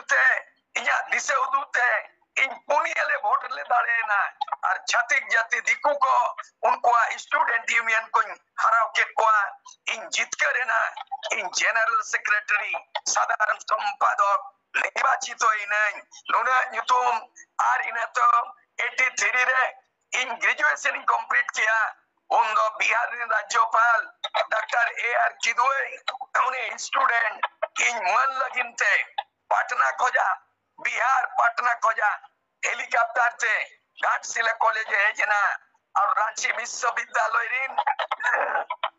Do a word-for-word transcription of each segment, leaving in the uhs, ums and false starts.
ᱛᱮ, ᱤᱧᱟᱹᱜ ᱫᱤᱥᱟᱹ ᱩᱫᱩᱜ ᱛᱮ ᱤᱧ ᱯᱩᱱᱭᱟᱹ ᱞᱮ ᱵᱷᱳᱴ ᱞᱮ ᱫᱟᱲᱮᱭᱮᱱᱟ᱾ ᱟᱨ ᱪᱷᱟᱹᱛᱤᱠ ᱡᱟᱹᱛᱤ ᱫᱤᱠᱩ ᱠᱚ, ᱩᱱᱠᱩᱣᱟᱜ student union ᱠᱚᱧ ᱦᱟᱨᱟᱣ ᱠᱮᱫ ᱠᱚᱣᱟ᱾ ᱤᱧ ᱡᱤᱛᱠᱟᱹᱨ ᱮᱱᱟ᱾ ᱤᱧ general secretary, ᱥᱟᱫᱷᱟᱨᱚᱱ ᱥᱚᱢᱯᱟᱫᱚᱠ ᱱᱤᱨᱵᱟᱪᱤᱛᱚ ᱤᱱᱟᱹᱧ᱾ ᱱᱩᱱᱟᱹᱜ ᱧᱩᱛᱩᱢ᱾ ᱟᱨ ᱤᱱᱟᱹ ᱛᱟᱭᱚᱢ eighty three ᱨᱮ ᱤᱧ graduation ᱤᱧ complete ᱠᱮᱜᱼᱟ᱾ ᱩᱱ ᱫᱚ ᱵᱤᱦᱟᱨ ᱨᱮᱱ ᱨᱟᱡᱽᱡᱚᱯᱟᱞ ᱰᱟᱠᱛᱟᱨ A R ᱠᱤᱫᱣᱟᱹᱭ, ᱩᱱᱤ student ᱤᱧ ᱢᱟᱹᱱ ᱞᱟᱹᱜᱤᱫ ᱛᱮ ᱯᱟᱴᱱᱟ ᱠᱷᱚᱡᱟᱜ, ᱵᱤᱦᱟᱨ ᱯᱟᱴᱱᱟ ᱠᱷᱚᱡᱟᱜ helicopter ᱛᱮ ᱜᱷᱟᱴᱥᱤᱞᱟ ᱠᱚᱞᱮᱡᱽ ᱮ ᱦᱮᱡ ᱮᱱᱟ᱾ ᱟᱨ ᱨᱟᱸᱪᱤ ᱵᱤᱥᱥᱚᱵᱤᱫᱽᱫᱟᱞᱚᱭ ᱨᱮᱱ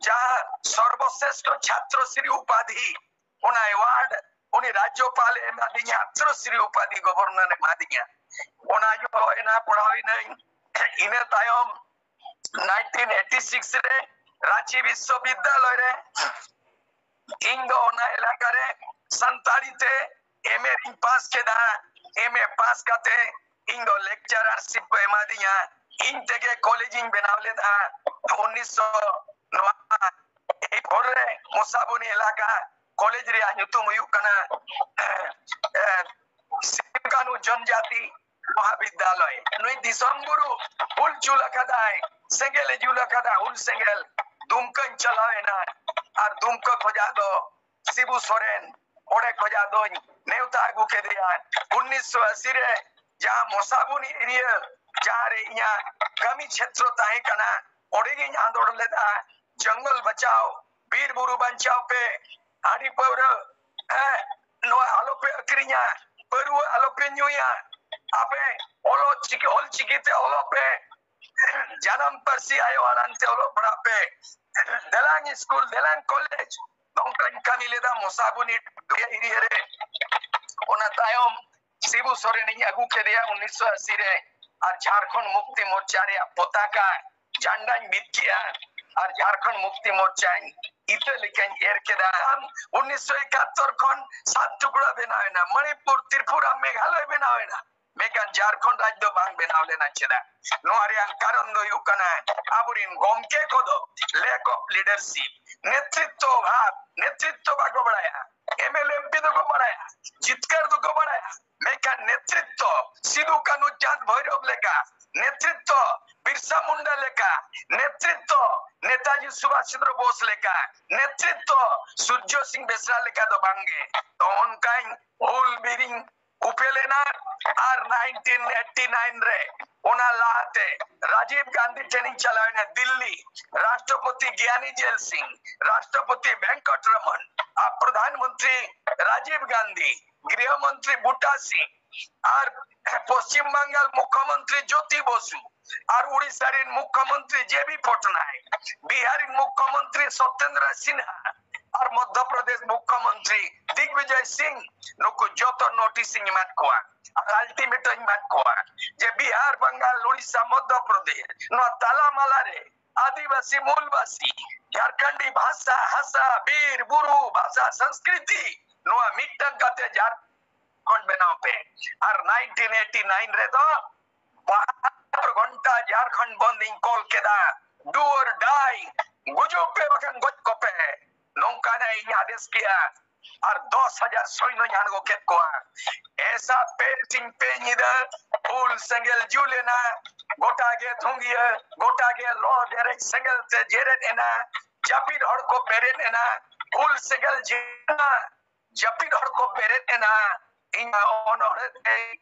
ᱡᱟᱦᱟᱸ ᱥᱚᱨᱵᱚᱥᱨᱮᱥᱴᱷᱚ ᱪᱷᱟᱛᱨᱚ ᱥᱨᱤ ᱩᱯᱟᱫᱷᱤ, ᱚᱱᱟ award ᱩᱱᱤ ᱨᱟᱡᱽᱡᱚᱯᱟᱞ ᱮ ᱮᱢᱟᱫᱤᱧᱟ, ᱪᱷᱟᱛᱨᱚ ᱥᱨᱤ ᱩᱯᱟᱫᱷᱤ governor ᱮ ᱮᱢᱟᱫᱤᱧᱟ᱾ ᱚᱱᱟ ᱡᱚᱦᱚᱜ ᱮᱱᱟ ᱯᱟᱲᱦᱟᱣ ᱮᱱᱟᱹᱧ᱾ ᱤᱱᱟᱹ ᱛᱟᱭᱚᱢ nineteen eighty six ᱨᱮ ᱨᱟᱸᱪᱤ ᱵᱤᱥᱥᱚᱵᱤᱫᱽᱫᱟᱞᱚᱭ ᱨᱮ ᱤᱧ ᱫᱚ ᱚᱱᱟ ᱮᱞᱟᱠᱟ ᱨᱮ ᱥᱟᱱᱛᱟᱲᱤ ᱛᱮ M A ᱤᱧ ᱯᱟᱥ ᱠᱮᱫᱟ᱾ M A ᱯᱟᱥ ᱠᱟᱛᱮ ᱤᱧ ᱫᱚ lecturership ᱠᱚ ᱮᱢᱟᱫᱤᱧᱟ᱾ ᱤᱧ ᱛᱮᱜᱮ ᱠᱚᱞᱮᱡᱽ ᱤᱧ ᱵᱮᱱᱟᱣ ᱞᱮᱫᱟ᱾ ᱩᱱᱤᱥᱥᱚ ᱱᱚᱣᱟ ᱮᱭ ᱯᱷᱳᱨ ᱨᱮ ᱢᱚᱥᱟᱵᱩᱱᱤ ᱮᱞᱟᱠᱟ ᱠᱚᱞᱮᱡᱽ ᱨᱮᱭᱟᱜ ᱧᱩᱛᱩᱢ ᱦᱩᱭᱩᱜ ᱠᱟᱱᱟ, ᱮ, ᱥᱤᱫᱩ ᱠᱟᱹᱱᱦᱩ ᱡᱚᱱᱡᱟᱛᱤ ᱢᱚᱦᱟᱵᱤᱫᱽᱫᱟᱞᱚᱭ᱾ ᱱᱩᱭ ᱫᱤᱥᱚᱢ ᱜᱩᱨᱩ ᱦᱩᱞ ᱡᱩᱞ ᱟᱠᱟᱫᱟᱭ, ᱥᱮᱸᱜᱮᱞ ᱮ ᱡᱩᱞ ᱟᱠᱟᱫᱟ, ᱦᱩᱞ ᱥᱮᱸᱜᱮᱞ᱾ ᱫᱩᱢᱠᱟᱹᱧ ᱪᱟᱞᱟᱣ ᱮᱱᱟ ᱟᱨ ᱫᱩᱢᱠᱟᱹ ᱠᱷᱚᱡᱟᱜ ᱫᱚ ᱥᱤᱵᱩ ᱥᱚᱨᱮᱱ, ᱚᱸᱰᱮ ᱠᱷᱚᱡᱟᱜ ᱫᱚᱧ ᱱᱮᱣᱛᱟ ᱟᱹᱜᱩ ᱠᱮᱫᱮᱭᱟ᱾ ᱩᱱᱤᱥᱥᱚ ᱟᱥᱤ ᱨᱮ ᱡᱟᱦᱟᱸ ᱢᱚᱥᱟᱵᱩᱱᱤ area, ᱡᱟᱦᱟᱸ ᱨᱮ ᱤᱧᱟᱹᱜ ᱠᱟᱹᱢᱤ ᱪᱷᱮᱛᱨᱚ ᱛᱟᱦᱮᱸ ᱠᱟᱱᱟ, ᱚᱸᱰᱮ ᱜᱤᱧ ᱟᱸᱫᱳᱲ ᱞᱮᱫᱟ᱾ ᱡᱚᱝᱜᱚᱞ ᱵᱟᱪᱟᱣ, ᱵᱤᱨ ᱵᱩᱨᱩ ᱵᱟᱧᱪᱟᱣ ᱯᱮ, ᱦᱟᱺᱰᱤ ᱯᱟᱹᱣᱨᱟᱹ, ᱦᱮᱸ, ᱱᱚᱣᱟ ᱟᱞᱚᱯᱮ ᱟᱹᱠᱷᱨᱤᱧᱟ, ᱯᱟᱹᱨᱣᱟᱹ ᱟᱞᱚᱯᱮ ᱧᱩᱭᱟ, ᱟᱯᱮ ᱚᱞᱚᱜ ᱪᱤᱠᱤ, ᱚᱞ ᱪᱤᱠᱤ ᱛᱮ ᱚᱞᱚᱜ ᱯᱮ, ᱡᱟᱱᱟᱢ ᱯᱟᱹᱨᱥᱤ ᱟᱭᱳ ᱟᱲᱟᱝ ᱛᱮ ᱚᱞᱚᱜ ᱯᱟᱲᱦᱟᱜ ᱯᱮ, ᱫᱮᱞᱟᱝ ᱥᱠᱩᱞ, ᱫᱮᱞᱟᱝ ᱠᱚᱞᱮᱡᱽ᱾ ᱱᱚᱝᱠᱟᱧ ᱠᱟᱹᱢᱤ ᱞᱮᱫᱟ ᱢᱚᱥᱟᱵᱩᱱᱤ area ᱨᱮ᱾ ᱚᱱᱟ ᱛᱟᱭᱚᱢ ᱥᱤᱵᱩ ᱥᱚᱨᱮᱱᱤᱧ ᱟᱹᱜᱩ ᱠᱮᱫᱮᱭᱟ ᱩᱱᱤᱥᱥᱚ ᱟᱥᱤ ᱨᱮ, ᱟᱨ ᱡᱷᱟᱲᱠᱷᱚᱸᱰ ᱢᱩᱠᱛᱤ ᱢᱳᱨᱪᱟ ᱨᱮᱭᱟᱜ ᱯᱚᱛᱟᱠᱟ ᱡᱷᱟᱱᱰᱟᱧ ᱵᱤᱫ ᱠᱮᱜᱼᱟ, ᱟᱨ ᱡᱷᱟᱲᱠᱷᱚᱸᱰ ᱢᱩᱠᱛᱤ ᱢᱳᱨᱪᱟᱧ ᱤᱛᱟᱹ ᱞᱮᱠᱟᱧ ᱮᱨ ᱠᱮᱫᱟ᱾ ᱩᱱᱤᱥᱥᱚ ᱮᱠᱟᱛᱛᱚᱨ ᱠᱷᱚᱱ ᱥᱟᱛ ᱴᱩᱠᱲᱟ ᱵᱮᱱᱟᱣ ᱮᱱᱟ, ᱢᱚᱬᱤᱯᱩᱨ, ᱛᱨᱤᱯᱩᱨᱟ, ᱢᱮᱜᱷᱟᱞᱚᱭ ᱵᱮᱱᱟᱣ ᱮᱱᱟ, ᱢᱮᱱᱠᱷᱟᱱ ᱡᱷᱟᱲᱠᱷᱚᱸᱰ ᱨᱟᱡᱽ ᱫᱚ ᱵᱟᱝ ᱵᱮᱱᱟᱣ ᱞᱮᱱᱟ᱾ ᱪᱮᱫᱟᱜ? ᱱᱚᱣᱟ ᱨᱮᱭᱟᱜ ᱠᱟᱨᱚᱱ ᱫᱚ ᱦᱩᱭᱩᱜ ᱠᱟᱱᱟ, ᱟᱵᱚᱨᱮᱱ ᱜᱚᱢᱠᱮ ᱠᱚᱫᱚ lack of leadership, ᱱᱮᱛᱨᱤᱛᱛᱚ ᱚᱵᱷᱟᱵ, ᱱᱮᱛᱨᱤᱛᱛᱚ ᱵᱟᱠᱚ ᱵᱟᱲᱟᱭᱟ᱾ M L M P ᱫᱚᱠᱚ ᱵᱟᱲᱟᱭᱟ, ᱡᱤᱛᱠᱟᱹᱨ ᱫᱚᱠᱚ ᱵᱟᱲᱟᱭᱟ, ᱱᱮᱛᱨᱤᱛᱛᱚ ᱱᱮᱛᱟᱡᱤ ᱥᱩᱵᱷᱟᱥ ᱪᱚᱱᱫᱨᱚ ᱵᱳᱥ ᱞᱮᱠᱟ, ᱱᱮᱛᱨᱤᱛᱛᱚ ᱥᱩᱨᱡᱚ ᱥᱤᱝ ᱵᱮᱥᱨᱟ ᱞᱮᱠᱟ ᱫᱚ ᱵᱟᱝᱜᱮ᱾ ᱛᱚ ᱚᱱᱠᱟᱧ ᱦᱩᱞ ᱵᱤᱨᱤᱧ ᱩᱯᱮᱞ ᱮᱱᱟ᱾ ᱟᱨ ᱱᱟᱭᱤᱱᱴᱤᱱ ᱮᱭᱤᱴᱤ ᱱᱟᱭᱤᱱ ᱨᱮ ᱚᱱᱟ ᱞᱟᱦᱟᱛᱮ ᱨᱟᱡᱤᱵ ᱜᱟᱱᱫᱷᱤ ᱴᱷᱮᱱᱤᱧ ᱪᱟᱞᱟᱣ ᱮᱱᱟ ᱫᱤᱞᱞᱤ᱾ ᱨᱟᱥᱴᱨᱚᱯᱚᱛᱤ ᱜᱮᱭᱟᱱᱤ ᱡᱮᱞ ᱥᱤᱝ, ᱨᱟᱥᱴᱨᱚᱯᱚᱛᱤ ᱵᱮᱝᱠᱚᱴ ᱨᱚᱢᱚᱱ ᱟᱨ ᱯᱨᱚᱫᱷᱟᱱ ᱢᱚᱱᱛᱨᱤ ᱨᱟᱡᱤᱵ ᱜᱟᱱᱫᱷᱤ, ᱜᱨᱤᱦᱚ ᱢᱚᱱᱛᱨᱤ ᱵᱩᱴᱟ ᱥᱤᱝ ᱟᱨ ᱯᱚᱥᱪᱤᱢ ᱵᱟᱝᱜᱟᱞ ᱢᱩᱠᱷᱭᱚᱢᱚᱱᱛᱨᱤ ᱡᱳᱛᱤ ᱵᱚᱥᱩ ᱟᱨ ᱩᱲᱤᱥᱥᱟ ᱨᱮᱱ ᱢᱩᱠᱷᱭᱚᱢᱚᱱᱛᱨᱤ ᱡᱮ ᱵᱤ ᱯᱚᱴᱱᱟᱭᱮᱠ, ᱵᱤᱦᱟᱨ ᱨᱮᱱ ᱢᱩᱠᱷᱭᱚᱢᱚᱱᱛᱨᱤ ᱥᱚᱛᱮᱱᱫᱨᱚ ᱥᱤᱱᱦᱟ ᱟᱨ ᱢᱚᱫᱷᱭᱚ ᱯᱨᱚᱫᱮᱥ ᱢᱩᱠᱷᱭᱚᱢᱚᱱᱛᱨᱤ ᱫᱤᱜᱽᱵᱤᱡᱚᱭ ᱥᱤᱝ, ᱱᱩᱠᱩ ᱡᱚᱛᱚ ᱱᱳᱴᱤᱥ ᱤᱧ ᱮᱢᱟᱫ ᱠᱚᱣᱟ᱾ ᱟᱨ ᱟᱞᱴᱤᱢᱮᱴᱟᱢ ᱤᱧ ᱮᱢᱟᱫ ᱠᱚᱣᱟ ᱡᱮ ᱵᱤᱦᱟᱨ, ᱵᱟᱝᱜᱟᱞ, ᱩᱲᱤᱥᱥᱟ, ᱢᱚᱫᱷᱭᱚ ᱯᱨᱚᱫᱮᱥ, ᱱᱚᱣᱟ ᱛᱟᱞᱟᱢᱟᱞᱟ ᱨᱮ ᱟᱹᱫᱤᱵᱟᱹᱥᱤ ᱢᱩᱞᱵᱟᱹᱥᱤ, ᱡᱷᱟᱨᱠᱷᱚᱸᱰᱤ ᱵᱷᱟᱥᱟ, ᱦᱟᱥᱟ, ᱵᱤᱨ, ᱵᱩᱨᱩ, ᱵᱷᱟᱥᱟ, ᱥᱚᱝᱥᱠᱨᱤᱛᱤ, ᱱᱚᱣᱟ ᱢᱤᱫᱴᱟᱝ ᱠᱟᱛᱮ ᱡᱷᱟᱨᱠᱷᱚᱸᱰ ᱵᱮᱱᱟᱣ ᱯᱮ᱾ ᱟᱨ ᱱᱟᱭᱤᱱᱴᱤᱱ ᱮᱭᱤᱴᱤ ᱱᱟᱭᱤᱱ ᱨᱮᱫᱚ ᱵᱟᱦᱟᱛᱛᱳᱨ ᱜᱷᱚᱱᱴᱟ ᱡᱷᱟᱨᱠᱷᱚᱸᱰ ᱵᱚᱱᱫ ᱤᱧ ᱠᱚᱞ ᱠᱮᱫᱟ, do or die, ᱜᱩᱡᱩᱜ ᱯᱮ ᱵᱟᱠᱷᱟᱱ ᱜᱚᱡ ᱠᱚᱯᱮ, ᱱᱚᱝᱠᱟᱱᱟᱜ ᱤᱧ ᱟᱫᱮᱥ ᱠᱮᱫᱟ᱾ ᱟᱨ ᱫᱚᱥ ᱦᱟᱡᱟᱨ ᱥᱚᱭᱱᱚᱧ ᱟᱬᱜᱚ ᱠᱮᱫ ᱠᱚᱣᱟ᱾ ᱮᱥᱟ ᱯᱮ ᱥᱤᱧ ᱯᱮ ᱧᱤᱫᱟᱹ ᱦᱩᱞ ᱥᱮᱸᱜᱮᱞ ᱡᱩᱞ ᱮᱱᱟ, ᱜᱚᱴᱟ ᱜᱮ ᱫᱷᱩᱸᱜᱤᱭᱟᱹ, ᱜᱚᱴᱟ ᱜᱮ ᱞᱚ ᱜᱮᱨᱮᱡ ᱥᱮᱸᱜᱮᱞ ᱛᱮ ᱡᱮᱨᱮᱫ ᱮᱱᱟ, ᱡᱟᱹᱯᱤᱫ ᱦᱚᱲ ᱠᱚ ᱵᱮᱨᱮᱫ ᱮᱱᱟ, ᱦᱩᱞ ᱥᱮᱸᱜᱮᱞ ᱡᱤᱞ ᱮᱱᱟ, ᱡᱟᱹᱯᱤᱫ ᱦᱚᱲ ᱠᱚ ᱵᱮᱨᱮᱫ ᱮᱱᱟ᱾ ᱤᱧᱟᱹᱜ ᱚᱱᱚᱬᱦᱮ ᱛᱮ,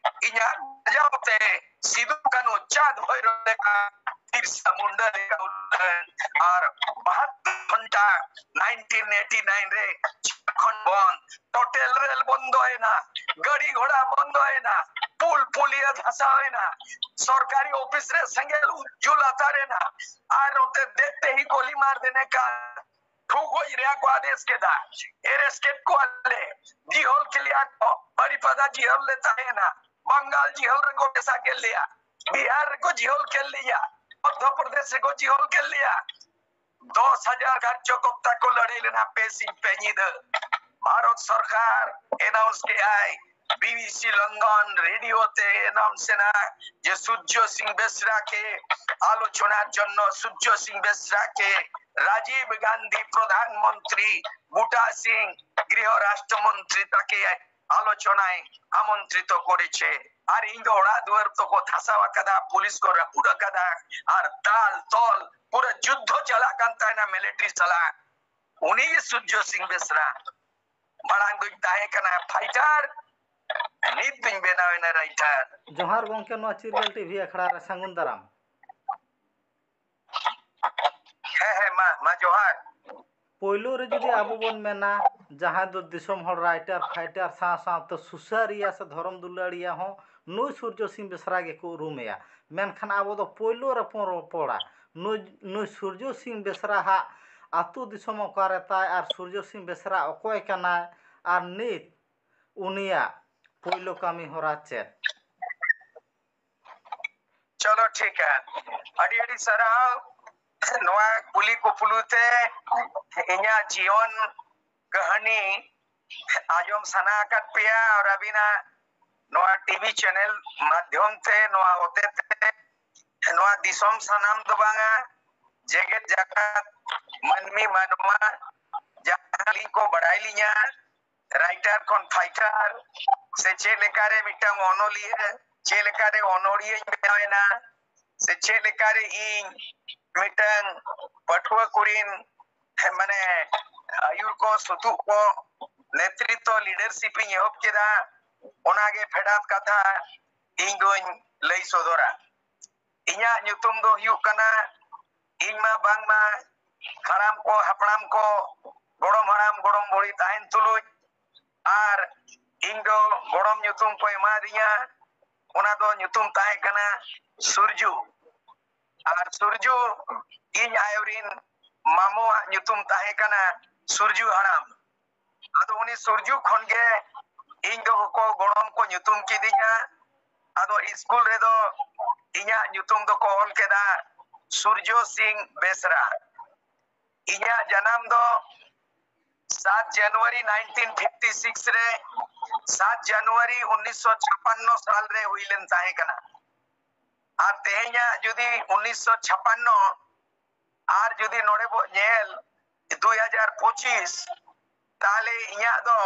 ᱤᱧᱟᱹᱜ ᱜᱟᱡᱟᱣ ᱛᱮ ᱥᱤᱫᱩ ᱠᱟᱹᱱᱦᱩ ᱪᱟᱸᱫ ᱵᱷᱳᱭᱨᱳᱵ ᱞᱮᱠᱟ ᱵᱤᱨᱥᱟ ᱢᱩᱱᱰᱟ ᱞᱮᱠᱟ ᱩᱫᱷᱟᱹᱨ ᱟᱨ ᱵᱟᱦᱟᱛᱛᱳᱨ ᱜᱷᱚᱱᱴᱟ ᱱᱟᱭᱤᱱᱴᱤᱱ ᱮᱭᱤᱴᱤ ᱱᱟᱭᱤᱱ ᱨᱮ ᱡᱷᱟᱲᱠᱷᱚᱸᱰ ᱵᱚᱱᱫ, ᱴᱳᱴᱮᱞ ᱨᱮᱞ ᱵᱚᱱᱫᱚᱭᱮᱱᱟ, ᱜᱟᱹᱰᱤ ᱜᱷᱚᱲᱟ ᱵᱚᱱᱫᱚᱭᱮᱱᱟ, ᱯᱩᱞ ᱯᱩᱞᱤᱭᱟᱹ ᱫᱷᱟᱥᱟᱣᱮᱱᱟ, ᱥᱚᱨᱠᱟᱨᱤ ᱚᱯᱷᱤᱥ ᱨᱮ ᱥᱮᱸᱜᱮᱞ ᱡᱩᱞ ᱟᱛᱟᱨᱮᱱᱟ ᱟᱨ ᱱᱚᱛᱮ ᱫᱮᱠᱷᱛᱮ ᱦᱤ ᱜᱳᱞᱤ ᱢᱟᱨ ᱫᱮᱱᱮ ᱠᱟ ᱴᱷᱩᱠ ᱜᱚᱡ ᱨᱮᱭᱟᱜ ᱠᱚ ᱟᱫᱮᱥ ᱠᱮᱫᱟ᱾ ᱮᱨᱮᱥᱴ ᱠᱮᱫ ᱠᱚᱣᱟᱞᱮ, ᱡᱤᱦᱚᱞ ᱠᱮᱫ ᱞᱮᱭᱟ ᱠᱚ, ᱵᱟᱨᱤᱯᱟᱫᱟ ᱡᱤᱦᱚᱞ ᱞᱮ ᱛᱟᱦᱮᱸᱭᱮᱱᱟ, ᱵᱟᱝᱜᱟᱞ ᱡᱤᱦᱚᱞ ᱨᱮᱠᱚ ᱢᱮᱥᱟ ᱠᱮᱫ ᱞᱮᱭᱟ, ᱵᱤᱦᱟᱨ ᱨᱮᱠᱚ ᱡᱤᱦᱚᱞ ᱠᱮᱫ ᱞᱮᱭᱟ, ᱢᱚᱫᱷᱭᱚ ᱯᱨᱚᱫᱮᱥ ᱨᱮᱠᱚ ᱡᱤᱦᱚᱞ ᱠᱮᱫ ᱞᱮᱭᱟ᱾ ᱫᱚᱥ ᱦᱟᱡᱟᱨ ᱠᱟᱨᱡᱚᱠᱚᱨᱛᱟ ᱠᱚ ᱞᱟᱹᱲᱦᱟᱹᱭ ᱞᱮᱱᱟ ᱯᱮ ᱥᱤᱧ ᱯᱮ ᱧᱤᱫᱟᱹ᱾ ᱵᱷᱟᱨᱚᱛ ᱥᱚᱨᱠᱟᱨ ᱮᱱᱟᱣᱩᱱᱥ ᱠᱮᱫᱟᱭ, ᱵᱤᱵᱤᱥᱤ ᱞᱚᱱᱰᱚᱱ ᱨᱮᱰᱤᱭᱳ ᱛᱮ ᱮᱱᱟᱣᱩᱱᱥ ᱮᱱᱟ ᱡᱮ ᱥᱩᱨᱡᱚ ᱥᱤᱝ ᱵᱮᱥᱨᱟ ᱠᱮ ᱟᱞᱳᱪᱚᱱᱟᱨ ᱡᱚᱱᱱᱚ ᱥᱩᱨᱡᱚ ᱥᱤᱝ ᱵᱮᱥᱨᱟ ᱠᱮ ᱨᱟᱡᱤᱵ ᱜᱟᱱᱫᱷᱤ ᱯᱨᱚᱫᱷᱟᱱ ᱢᱚᱱᱛᱨᱤ ᱵᱩᱴᱟ ᱥᱤᱝ ᱜᱨᱤᱦᱚ ᱨᱟᱥᱴᱨᱚ ᱢᱚᱱᱛᱨᱤ ᱛᱟᱠᱮ ᱟᱞᱳᱪᱚᱱᱟᱭ ᱟᱢᱚᱱᱛᱨᱤᱛᱚ ᱠᱚᱨᱮᱪᱷᱮ᱾ ᱟᱨ ᱤᱧ ᱫᱚ ᱚᱲᱟᱜ ᱫᱩᱣᱟᱹᱨ ᱛᱚᱠᱚ ᱫᱷᱟᱥᱟᱣ ᱟᱠᱟᱫᱟ, ᱯᱩᱞᱤᱥ ᱠᱚ ᱨᱟᱹᱯᱩᱫ ᱟᱠᱟᱫᱟ, ᱟᱨ ᱫᱟᱞ ᱛᱚᱞ ᱯᱩᱨᱟᱹ ᱡᱩᱫᱽᱫᱷᱚ ᱪᱟᱞᱟᱜ ᱠᱟᱱ ᱛᱟᱦᱮᱱᱟ ᱢᱤᱞᱤᱴᱟᱨᱤ ᱥᱟᱞᱟᱜ᱾ ᱩᱱᱤ ᱜᱮ ᱥᱩᱨᱡᱚ ᱥᱤᱝ ᱵᱮᱥᱨᱟ᱾ ᱢᱟᱲᱟᱝ ᱫᱩᱧ ᱛᱟᱦᱮᱸ ᱠᱟᱱᱟ ᱯᱷᱟᱭᱴᱟᱨ, ᱱᱤᱛ ᱫᱩᱧ ᱵᱮᱱᱟᱣ ᱮᱱᱟ ᱨᱟᱭᱴᱟᱨ᱾ ᱡᱚᱦᱟᱨ ᱜᱚᱢᱠᱮ, ᱱᱚᱣᱟ ᱪᱤᱨᱜᱟᱹᱞ ᱴᱤᱵᱷᱤ ᱟᱠᱷᱲᱟ ᱨᱮ ᱥᱟᱹᱜᱩᱱ ᱫᱟᱨᱟᱢ᱾ ᱦᱮᱸ, ᱦᱮᱸ, ᱢᱟ, ᱢᱟ, ᱡᱚᱦᱟᱨ᱾ ᱯᱳᱭᱞᱳ ᱨᱮ ᱡᱩᱫᱤ ᱟᱵᱚ ᱵᱚᱱ ᱢᱮᱱᱟ, ᱡᱟᱦᱟᱸᱭ ᱫᱚ ᱫᱤᱥᱚᱢ ᱦᱚᱲ ᱨᱟᱭᱴᱟᱨ, ᱯᱷᱟᱭᱴᱟᱨ ᱥᱟᱶ ᱥᱟᱶᱛᱮ ᱥᱩᱥᱟᱹᱨᱤᱭᱟᱹ ᱥᱮ ᱫᱷᱚᱨᱚᱢ ᱫᱩᱞᱟᱹᱲᱤᱭᱟᱹ ᱦᱚᱸ ᱱᱩᱭ ᱥᱩᱨᱡᱚ ᱥᱤᱝ ᱵᱮᱥᱨᱟ ᱜᱮᱠᱚ ᱩᱨᱩᱢᱮᱭᱟ᱾ ᱢᱮᱱᱠᱷᱟᱱ ᱟᱵᱚ ᱫᱚ ᱯᱳᱭᱞᱳ ᱨᱮᱵᱚᱱ ᱨᱚᱯᱚᱲᱟ, ᱱᱩᱭ, ᱱᱩᱭ ᱥᱩᱨᱡᱚ ᱥᱤᱝ ᱵᱮᱥᱨᱟ ᱦᱟᱜ ᱟᱹᱛᱩ ᱫᱤᱥᱚᱢ ᱚᱠᱟᱨᱮ ᱛᱟᱭ ᱟᱨ ᱥᱩᱨᱡᱚ ᱥᱤᱝ ᱵᱮᱥᱨᱟ ᱚᱠᱚᱭ ᱠᱟᱱᱟᱭ ᱟᱨ ᱱᱤᱛ ᱩᱱᱤᱭᱟᱜ ᱯᱳᱭᱞᱳ ᱠᱟᱹᱢᱤ ᱦᱚᱨᱟ ᱪᱮᱫ? ᱪᱚᱞᱚ, ᱴᱷᱤᱠ ᱜᱮᱭᱟ᱾ ᱟᱹᱰᱤ ᱟᱹᱰᱤ ᱥᱟᱨᱦᱟᱣ᱾ ᱱᱚᱣᱟ ᱠᱩᱞᱤ ᱠᱩᱯᱞᱩ ᱛᱮ ᱤᱧᱟᱹᱜ ᱡᱤᱭᱚᱱ ᱠᱟᱹᱦᱱᱤ ᱟᱸᱡᱚᱢ ᱥᱟᱱᱟ ᱟᱠᱟᱫ ᱯᱮᱭᱟ, ᱟᱨ ᱟᱹᱵᱤᱱᱟᱜ ᱱᱚᱣᱟ ᱴᱤᱵᱷᱤ ᱪᱮᱱᱮᱞ ᱢᱟᱫᱽᱫᱷᱚᱢ ᱛᱮ, ᱱᱚᱣᱟ ᱦᱚᱛᱮ ᱛᱮ, ᱱᱚᱣᱟ ᱫᱤᱥᱚᱢ ᱥᱟᱱᱟᱢ ᱫᱚ ᱵᱟᱝᱟ, ᱡᱮᱜᱮᱛ ᱡᱟᱠᱟᱛ ᱢᱟᱹᱱᱢᱤ ᱢᱟᱱᱣᱟ ᱡᱟᱦᱟᱸ ᱞᱤᱧ ᱠᱚ ᱵᱟᱲᱟᱭ ᱞᱤᱧᱟ, ᱨᱟᱭᱴᱟᱨ ᱠᱷᱚᱱ ᱯᱷᱟᱭᱴᱟᱨ, ᱥᱮ ᱪᱮᱫ ᱞᱮᱠᱟᱨᱮ ᱢᱤᱫᱴᱟᱝ ᱚᱱᱚᱞᱤᱭᱟᱹ, ᱪᱮᱫ ᱞᱮᱠᱟᱨᱮ ᱚᱱᱚᱲᱤᱭᱟᱹᱧ ᱵᱮᱱᱟᱣ ᱮᱱᱟ, ᱥᱮ ᱪᱮᱫ ᱞᱮᱠᱟᱨᱮ ᱤᱧ ᱢᱤᱫᱴᱟᱝ ᱯᱟᱹᱴᱷᱩᱣᱟᱹ ᱠᱩᱲᱤᱱ, ᱢᱟᱱᱮ, ᱟᱹᱭᱩᱨ ᱠᱚ, ᱥᱩᱛᱩᱜ ᱠᱚ, ᱱᱮᱛᱨᱤᱛᱵ, ᱞᱤᱰᱟᱨᱥᱤᱯ ᱤᱧ ᱮᱦᱚᱵ ᱠᱮᱫᱟ, ᱚᱱᱟᱜᱮ ᱯᱷᱮᱰᱟᱛ ᱠᱟᱛᱷᱟ ᱤᱧ ᱫᱚᱧ ᱞᱟᱹᱭ ᱥᱚᱫᱚᱨᱟ᱾ ᱤᱧᱟᱹᱜ ᱧᱩᱛᱩᱢ ᱫᱚ ᱦᱩᱭᱩᱜ ᱠᱟᱱᱟ, ᱤᱧ ᱢᱟ ᱵᱟᱝᱢᱟ ᱦᱟᱲᱟᱢ ᱠᱚ, ᱦᱟᱯᱲᱟᱢ ᱠᱚ, ᱜᱚᱲᱚᱢ ᱦᱟᱲᱟᱢ, ᱜᱚᱲᱚᱢ ᱵᱩᱲᱦᱤ ᱛᱟᱦᱮᱱ ᱛᱩᱞᱩᱡ, ᱟᱨ ᱤᱧ ᱫᱚ ᱜᱚᱲᱚᱢ ᱧᱩᱛᱩᱢ ᱠᱚ ᱮᱢᱟᱫᱤᱧᱟ, ᱚᱱᱟ ᱫᱚ ᱧᱩᱛᱩᱢ ᱛᱟᱦᱮᱸ ᱠᱟᱱᱟ ᱥᱩᱨᱡᱩ᱾ ᱟᱨ ᱥᱩᱨᱡᱩ ᱤᱧ ᱟᱭᱳ ᱨᱤᱱ ᱢᱟᱢᱚᱣᱟᱜ ᱧᱩᱛᱩᱢ ᱛᱟᱦᱮᱸ ᱠᱟᱱᱟ ᱥᱩᱨᱡᱩ ᱦᱟᱲᱟᱢ᱾ ᱟᱫᱚ ᱩᱱᱤ ᱥᱩᱨᱡᱩ ᱠᱷᱚᱱ ᱜᱮ ᱤᱧ ᱫᱚ ᱠᱚ ᱜᱚᱲᱚᱢ ᱠᱚ ᱧᱩᱛᱩᱢ ᱠᱤᱫᱤᱧᱟ᱾ ᱟᱫᱚ ᱤᱥᱠᱩᱞ ᱨᱮᱫᱚ ᱤᱧᱟᱹᱜ ᱧᱩᱛᱩᱢ ᱫᱚᱠᱚ ᱚᱞ ᱠᱮᱫᱟ ᱥᱩᱨᱡᱚ ᱥᱤᱝ ᱵᱮᱥᱨᱟ᱾ ᱤᱧᱟᱹᱜ ᱡᱟᱱᱟᱢ ᱫᱚ ᱥᱟᱛ ᱡᱟᱱᱩᱣᱟᱨᱤ ᱱᱟᱭᱤᱱᱴᱤᱱ ᱯᱷᱤᱯᱴᱤ ᱥᱤᱠᱥ ᱨᱮ, ᱥᱟᱛ ᱡᱟᱱᱩᱣᱟᱨᱤ ᱩᱱᱤᱥᱥᱚ ᱪᱷᱟᱯᱟᱱᱱᱚ ᱥᱟᱞ ᱨᱮ ᱦᱩᱭ ᱞᱮᱱ ᱛᱟᱦᱮᱸ ᱠᱟᱱᱟ᱾ ᱟᱨ ᱛᱮᱦᱮᱧᱟᱜ ᱡᱩᱫᱤ ᱩᱱᱤᱥᱥᱚ ᱪᱷᱟᱯᱟᱱᱱᱚ ᱟᱨ ᱡᱩᱫᱤ ᱱᱚᱰᱮ ᱵᱚ ᱧᱮᱞ ᱫᱩᱭ ᱦᱟᱡᱟᱨ ᱯᱚᱸᱪᱤᱥ, ᱛᱟᱦᱞᱮ ᱤᱧᱟᱹᱜ ᱫᱚ